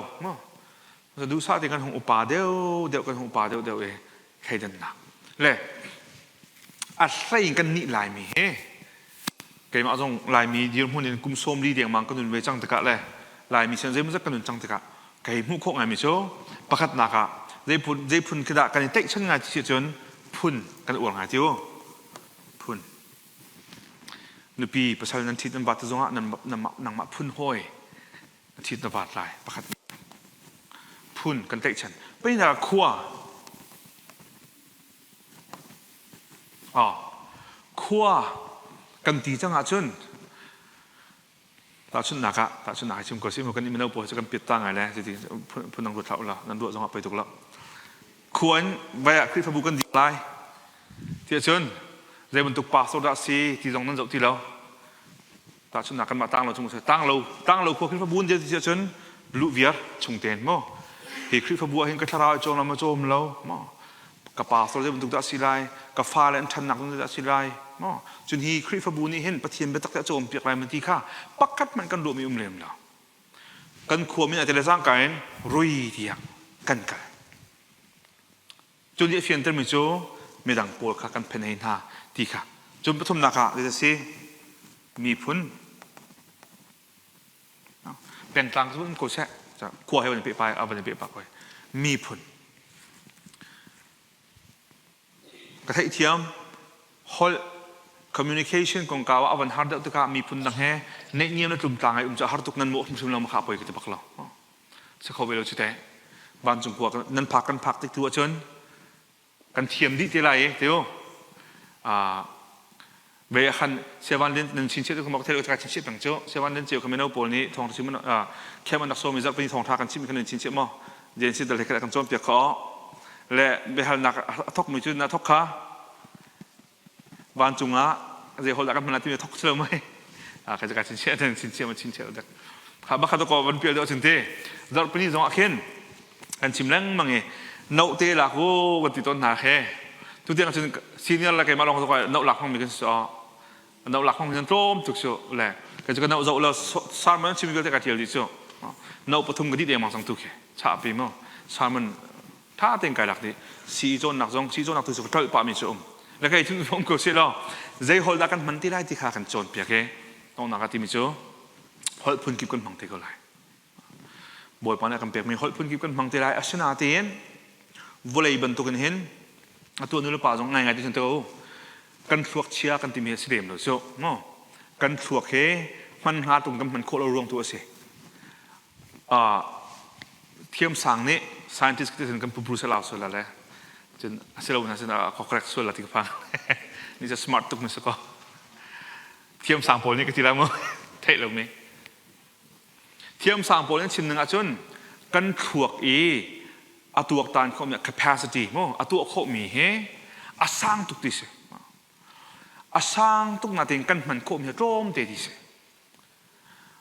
Duhsah te kan hung upa deuh deuh kan hung upa deuh deuh i thleidannak. Le a hlei in kan nih Laimi hi keimah zong Laimi dirhmun in kum 40 dengmang ka nun ve cang tikah le Laimi sin zeimawzat ka nun cang tikah kei hmuh khawh ngaimi cu pakhatnak ah zei phun zei phun khi dah kan i tlaihchan ngai ti si cun phun kan uar ngai ti u phun nupi pasal nan ṭhit nan vat zongah nangmah phun hawi na ṭhit na vat lai pakhat phun kan tlaihchan pahnihnak ah khua khua kan ti cang ahcun Tahchunhnak ah, tahchunhnak ah chim ko si mu kan mino pawl cu kan piat ta ngai le cuti phun dang ruat hlah ulaw nan ruah zongah poi tuk lo. Khua in vai ah Khrihfabu kan dir lai tiah cun zei bantuk pastor dah si ti zong nan zoh ti lo. Tahchunhnak kanmah tanglo chung tanglo tanglo khua Khrihfabu an dir ti cun luh viar chung tein maw hi Khrihfabu ah hin ka thlarau ai cawm lo ma cawm lo maw ka pastor zei bantuk dah si lai ka fale an ṭhannak ding dah si lai maw cun hi Khrihfabu nih hin Pathian biatak te a cawnpiak lai ma ti kha pakhat hmanh kan ruahmi um lem lo kan khua min ah tele cangka in rui tiah kan kal cu nih a fiantermi cu midang pawl kha kan phen hei hna ti kha cun pathumnak ah zei si miphun Pengtlang cu um ko seh. Khua he van i pehpai a van i pehpak hoi. Miphun. Ka theihthiam holh communication kongkau ah a van har deuh tikah miphun dang he neihniam le tlumtlang ai um cu har tuk nan mawh hrimhrim lo ma kha poi ka ti bak lo. Si kho ve lo cu teh. Vancung khua nan phak kan phak tik tu ahcun kan thiam dih te lai i tiu. Ve khan Siavan Lian nan chin chiah mak thel ka chin chiah peng cu Siavan Lian ceu kha mino pawl nih thawng chim khem an rak sawm i zarhpini thawng tha kan chim khan nan chin chiah maw Jen si dal he kan cawn piak kho le biahalnak a thok mi cu na thok kha vancung ah zei hol dah kan hman lai timi thok si lo mei ka ka chin chiah nan chin chiah ma chin chiah dek kha bakha to ko van pial deuh chin te zarhpini zong ah khin kan chim lengmang i no te lak u kan ti tawn hna he tu tiang cun senior le keimah lawng zong no lak hmangmi kan si no lak hmangmi kan tlawm tuk cu le kei cu ka no zoh lo sermon chim vialte ka tial dih cu no pathum ka dih dengmang cang tu khi chah pi mu sermon tha tein kai lak dih si cawnnak zong si cawnnak tu cu ka tlolh pah mi cu um le kei cu um ko si law zei holh dah kan hman ti lai ti kha kan cawn piak i tongnak a timi cu holh phun kip kan hmang te ko lai Bawipa nih a kan pekmi holh phunkip kan hmang te lai. Asinain vawlei bantukin hin atu nu le pa zong ngaingai ti cun ko kan thluak chia kan timi hi a si lem lo cu maw kan thluak he hman hnga tung kan hman khawh lo ruang tu a si. Thiamsang nih scientist ti kan pu Bruce lau sual le cun a si lo na sin a correct sual la ti ka phang ni cu smart tuk mi si ko thiamsang pawl nih ka ti la mu theih lo mi Thiamsang pawl an chim ning ahcun kan thluak i a tuaktan khawhmi capacity mu a tuah khawhmi hi a sang tuk ti si. A sang tuk natein kan hman khawhmi hi tlawmte ti si.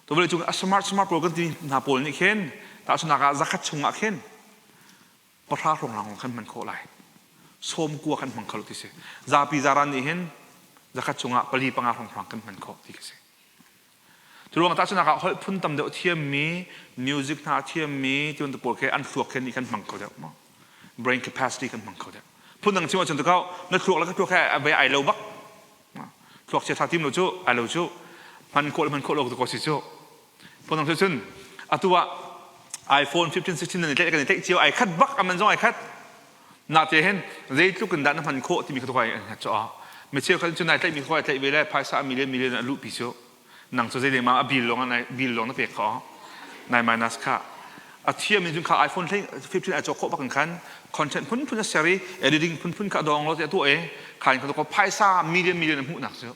To vawlei cung a smart smart pawl kan ti hna pawl nih khin tahchunhnak ah zakhat chung ah khin pahra hrawng lawng kan hman khawh lai. Sawm kua kan hmang kho lo ti si. Zapi zaran nih hin zakhat chungah pali panga hrawng hrawng kan hman khawh ti khi si. Cu ruang tahchunhnak ah holh phun tam deuh thiammi, music hna a thiammi ti bantuk pawl khi an thluak khi nih kan hmang kho deuh maw? Brain capacity kan hmang kho deuh. Phun dang chim ahcun tukau na thluak le ka thluak he a ve ai lo bak. Thluak chia tha tim lo cu ai lo cu hman khawh le hman khawh lo ko si cu. Phun dang cun atu ah iPhone 15 16 nan i tlaih kan i tlaih cio ai khat bak aman zong ai khat. Nate hin zeitluk in dah na hman khawh timi kha tukai an hngat cu mi cheukhat cu nai tlaihmi kha tlaih ve le phaisa million million a luhpi cu nang cu zei ma a bill lawng nai bill lawng na pek kho nai minus kha a thiam in cun kha iPhone 15 ai cawk khawh bak in khan content phunphun a ser i editing phunphun kha dawng lo te a tuah i kha in kha phaisa million million a hmuhnak cu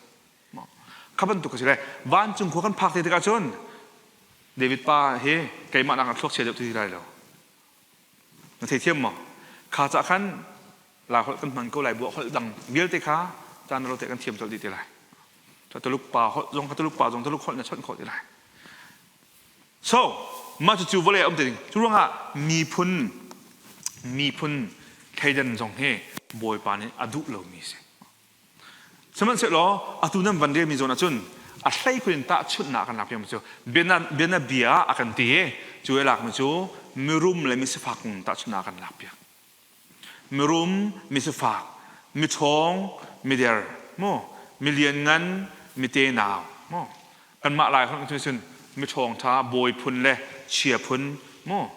kha bantuk a si le vancung khua kan phak te tikah cun David pa hi keimah nak a thluak chia deuh ti lai lo Na theithiam maw? Kha cah khan Lai holh kan hman ko lai buah holh dang vialte kha caan lo te kan thiam colh dih te lai. Tuluk pa holh zong kha Tuluk pa zong Tuluk holh na chawnh khawh te lai. So, mah cucu vawlei a um te ding. Cu ruangah miphun miphun thleidan zong hi Bawipa nih a duh lomi a si. Sihmanhsehlaw atu nan van relmi zawn ahcun a hleikhun in tahchunhnak kan lak piakmi cu bianabia a kan ti i cu i lakmi cu mirum le misifak kong tahchunhnak kan lak piak. Mirum, misifak, miṭhawng, mider, mu, milianngan, mitenau, mu. Kanmah Lai holh cun miṭhawng ṭha, bawi phun le chia phun, mu,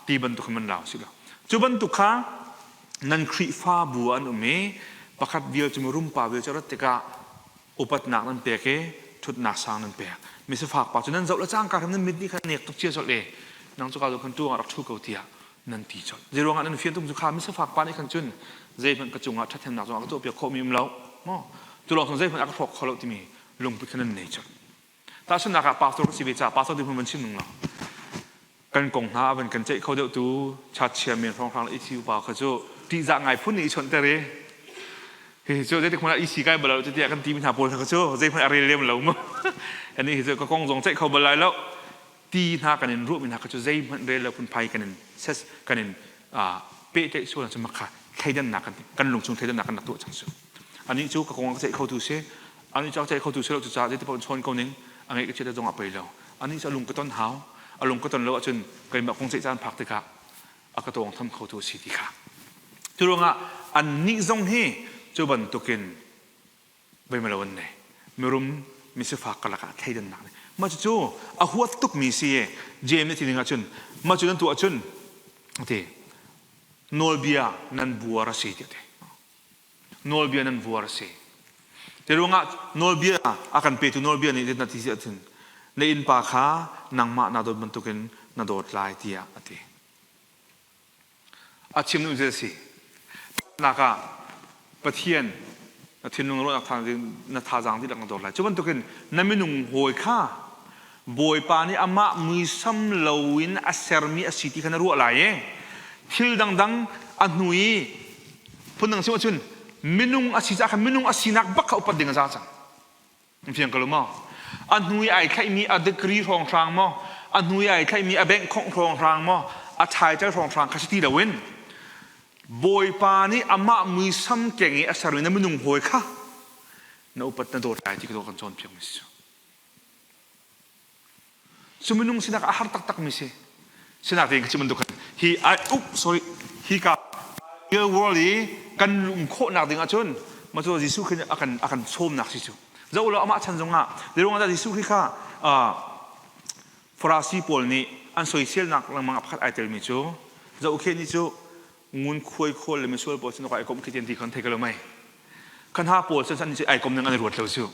ti bantuk khan man lau si lo. Cu bantuk kha nan Khrihfabu ah an um i pakhat vial cu mirum pa vial cu a rat tikah upatnak nan pek i ṭhutnak sang nan pek. Misifak pa cu nan zoh le cangka hrim nan mit nih khan nek tuk cia colh i nang cu ka zo khan ṭuang ah rak ṭhu ko tiah nan ti colh. Zei ruangah nan fian tuk cu kha misifak pa nih khan cun zeihmanh ka cungah ṭhathnemnak zong a ka tuahpiak khawhmi um lo. Maw? Cu lawng cun zeihmanh a ka hrawk kho lo timi lungput kha nan nei colh. Tahchunhnak ah pastor ka si ve caah pastor dirhmun van chim ning law kan kong hna a van kan ceih kho deuh tu chat men hrawnghrang le EC upa kha cu ṭihzah ngai phun nih i chawnhter i hihi cu zeitik hmanh ah EC kai bal lo tiah kan timi hna pawl kha cu zeihmanh a rel lem lo mu ani hi cu ka kong zong ceih kho bal lai lo ti hna kan in ruahmi hna kha cu zeihmanh rel lo phunphai kan in ses kan in pehtlaih sual cu makha thleidannak kan kan lungchung thleidannak kan rak tuah cang cu anih cu ka kong a ka ceih khotu si anih cu a ka ceih khotu si lo cucaah zeiti paoh in chawn ko ning a ngeih ka chiat zong a pei lo anih cu a lung ka ton hau a lung ka ton lo ahcun keimah kong ceih caan phak tikah a ka tawng tham khotu a si ti kha cu ruangah annih zong hi cu bantukin veimalo an nei mirum misifak karlak ah thleidannak nih mah cucu a huat tukmi si i James nih ti ning ahcun mah cu nan tuah ahcun ti nawlbia nan buar a si tiah ti Nawlbia nan vuar a si. Te ruangah nawlbia a kan petu nawlbia nih na ti ahcun na innpa kha nangmah naa dawt bantukin na dawt lai tiah a ti. A chim duh a si. Nak ah Pathian. Na thinlung ruahnak na thazaang dihlak na dawt lai. Cu bantukin na minung hawi kha Bawipa nih amah muisam loin a sermi a si ti kha na ruah lai i thil dangdang a hnu i phundang chim ahcun minung a si caah khan minung a sinak bak kha upat ding a za cang. Na fiang ko lo maw? A hnu i ai thlaihmi a degree hrawnghrang maw? A hnu i ai thlaihmi a bank khongh hrawnghrang maw? A title hrawnghrang kha si ti loin Bawipa nih amah muisam keng i a sermi na minung hawi kha na upat na dawt lai ti ka kan cawnpiakmi si cu. Cu minung sinak a har taktakmi si. Sinak tein ka chim bantuk khan hi ai up sorry hi ka real world i kan lum khawhnak ding ahcun ma cu Jesuh Khrih nih a kan a kan sawmnak si cu. Zoh law amah chan zongah zeiruang ah dah Jesuh Khrih kha Farasi pawl nih an soiselnak lengmang ah pakhat ai telmi cu zohkhen ni cu ngunkhuai khawl le misual pawl sin ai komh khi ti khan thei ko lo mei. Khan ha pawl cu an ai kom ning an i ruat lo cu.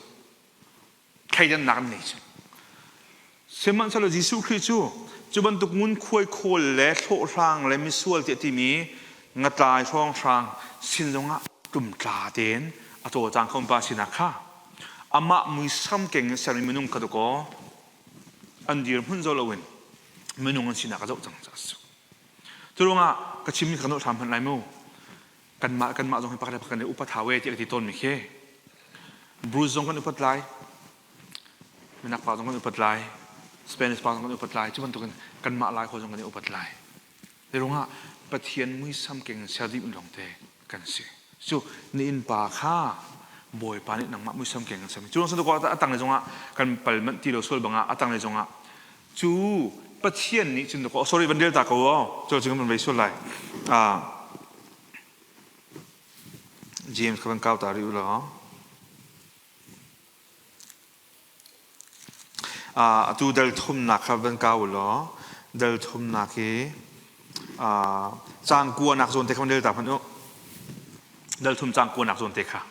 Thleidannak an nei cu. Sihmanhsehlaw Jesuh Khrih cu cu bantuk ngunkhuai khawl le hlawhhlang le misual tiah timi ngatlai hrawnghrang sin zongah tlumtla tein a cawlcang kho pa sinak kha amah muisam keng in sermi minung kha dakaw an dirhmun zo loin minung an sinak a zoh cang caah a si. Cu ruangah ka chimmi kha kan hram hmanh lai mu. Kanmah kanmah zong hi pakhat le pakhat kan i upat hau e tiah ka ti tawnmi khi. Bruce zong kan upat lai. Minak pa zong kan upat lai. Spanish pa zong kan upat lai. Cu bantukin kanmah Lai hawi zong kan i upat lai. Ruangah Pathian muisam keng in ser dih lawngte kan si. Cu na innpa kha Bawipa nih nangmah muisam keng in sermi. Cu lawng a tanglei zongah kan pal manh ti lo sual bangah a tanglei zongah cu Pathian nih cun oh, sorry van rel ta ko aw cu cu kan van vei sual lai. James ka van kau ta rih u law. Atu dal thumnak kha van kau u law dal thumnak hi caang kuanak zawn te kha van rel ta hmanh u. Dal thum caang kuanak zawn te kha.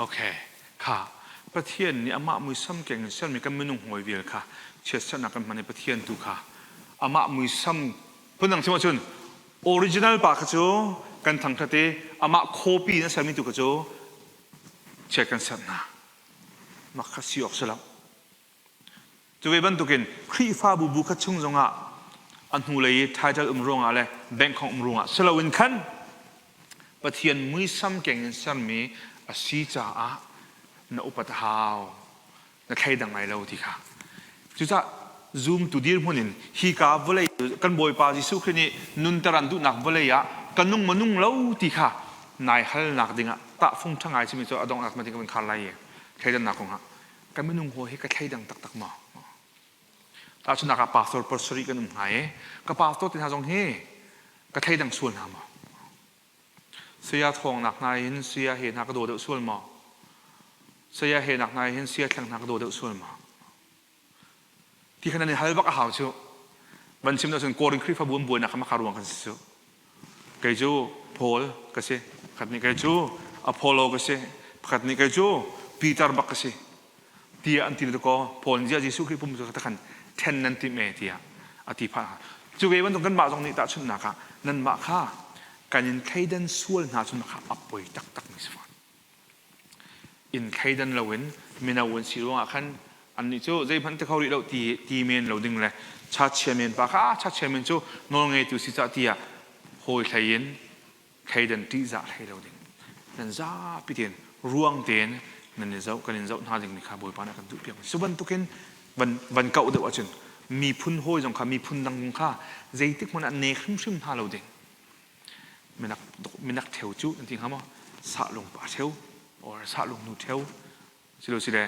Okay. Kha Pathian nih amah muisam keng in sermi kan minung hawi vial kha chiatserhnak kan hman i Pathian tu kha amah muisam phundang chim ahcun original pa kha cu kan thangṭhat i amah copy in a sermi tu kha cu chiat kan serh hna. Mak kha si awk si lo. Cu ve bantukin Khrihfabu bu khat chung zongah a hnulei i title um ruangah le bank hong um ruangah si loin khan Pathian muisam keng in sermi a si caah na upat a hau, na thleidang lai lo ti kha. Cucaah zumtu dirhmun in hika vawlei kan Bawipa Jesuh Khrih nih nunter an duhnak vawlei ah ka nung maw nung lo ti kha nai halnak dingah tahfung ṭha ngai simi cu a donghnak ma ding ka van khar lai i thleidannak kongah ka minung hawi hi ka thleidang taktak maw? Tahchunhnak ah pastor pasarih kan um hna i ka pastor te hna zong hi ka thleidang sual hna maw? Saya thawng nak hna hin saya he hna ka daw deuh sual maw? Saya he nak hna hin saya thleng hna ka daw deuh sual maw? Ti khan an i hal bak a hau cu. Van chim cun Korin Khrihfabu an buainak kha maka ruang kan si cu. Kei cu Paul ka si. Pakhat nih kei cu Apollo ka si. Pakhat nih kei cu Peter bak ka si. Tiah an ti le kaw Paul nih Jesuh Khrih pum cu kha then nan timh e tiah a ti phah. Cu ve bantuk kanmah zong nih tahchunhnak ah nanmah kha kan in thleidan sual hna cun kha a poi taktak mi si fawn. In thleidan loin mino an si ruangah khan annih cu zeihmanh ti kho rih lo ti ti men lo ding le chachia men pa kha chachia men cu nawlngeitu si cah tiah hawi hlei in thleidan ṭihzah hlei lo ding nan zapi tein ruang tein nan i zoh kan in zoh hna ding mi kha Bawipa nih a kan duhpiak cu bantukin van van kauh deuh ahcun miphun hawi zong kha miphun dang kong kha zeitik hmanh ah nek hrimhrim hna lo ding minak minak theu cu nan ti hnga maw sahlung pa theu or sahlung nu theu silo sile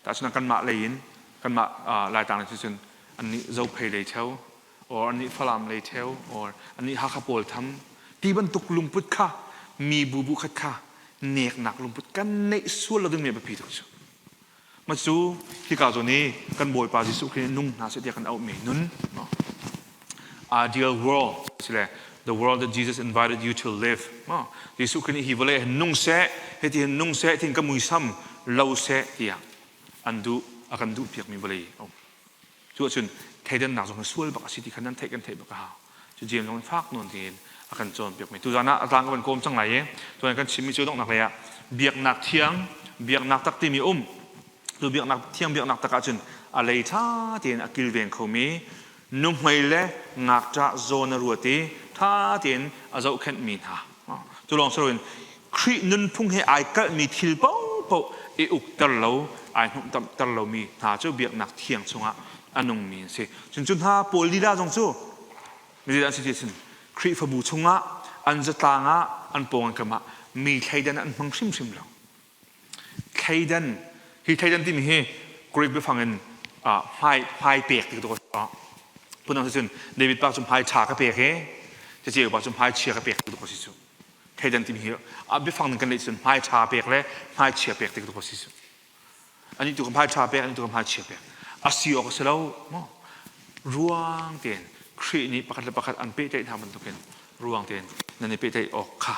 tahchun kanmah lei in kanmah Laitlang lei cun annih Zophei lei theu or annih Falam lei theu or annih Hakha pawl tham ti bantuk lungput kha mi bu bu khat kha neknak lungput kan neih sual lo ding mi a biapi tuk cu ma cu hika zawn i kan Bawipa Jesuh Khrih nih nung hna seh tiah kan auhmi nun ideal world sile. The world that Jesus invited you to live. Ma, Jesuh Khrih nih hi vawlei hin nung seh, hiti hin nung seh, tin ka muisam lo seh tiah an duh, a kan duh piakmi vawlei a um. Cu ahcun thleidannak zong hi sual bak a si ti kha nan theih kan theih bak a hau. Cu James zong fak nawn tein a kan cawnpiakmi. Tuzan ah a tlang ka van kawm cang lai i tuan kan chimmi cu donghnak lei ah biaknak thiang, biaknak tak timi um. Cu biaknak thiang biaknak tak ahcun a lei ṭha tein a kilveng khomi nuhmei le ngakṭah zawn a ruat i ṭha tein a zohkhenhmi hna. Cu lawng si loin Khrih nunphung he ai kalhmi thil paohpaoh i ukter lo, ai hnawmhter lomi hna cu biaknak thiang chungah a nungmi an si. Cun cu hna pawl lila zong cu mizeidah an si ti cun Khrihfabu chungah an zatlang ah an pawng an kam ah mi thleidan an hmang hrimhrim lo. Thleidan hi thleidan timi hi Greek biafang in hmai hmai pek ti ka phundang cun David pa cu hmai ṭha ka pek i ceceu pa cu hmai chia ka pek ti ka si cu. Thleidan timi hi a biafang ning kan leh cun hmai ṭha pek le hmai chia pek ti ka si cu. Ani tu ka hmai ṭha pek, ani tu ka hmai chia pek. A si awk a si lo maw? Ruang tein Khrih nih pakhat le pakhat an pehtlaih hna bantukin ruang tein nan i pehtlaih awk kha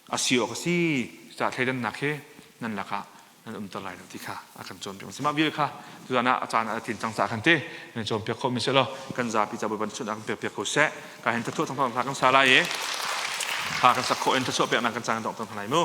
a si awk a si. Cucaah thleidannak hi nan lakah nan umter lai lo ti kha a kan cawnpiak. Mah vial kha tuzan ah a caan ah a tlin cang caah kan ti. Nan cawnpiak khawhmi si law kan zapi ca Bawipa nih a kan pekpiak ko seh. Ka hin thathuah thangthang hla kan sa lai i hla kan sak khawh in thathuah peknak kan caan kan dongh hna lai mu.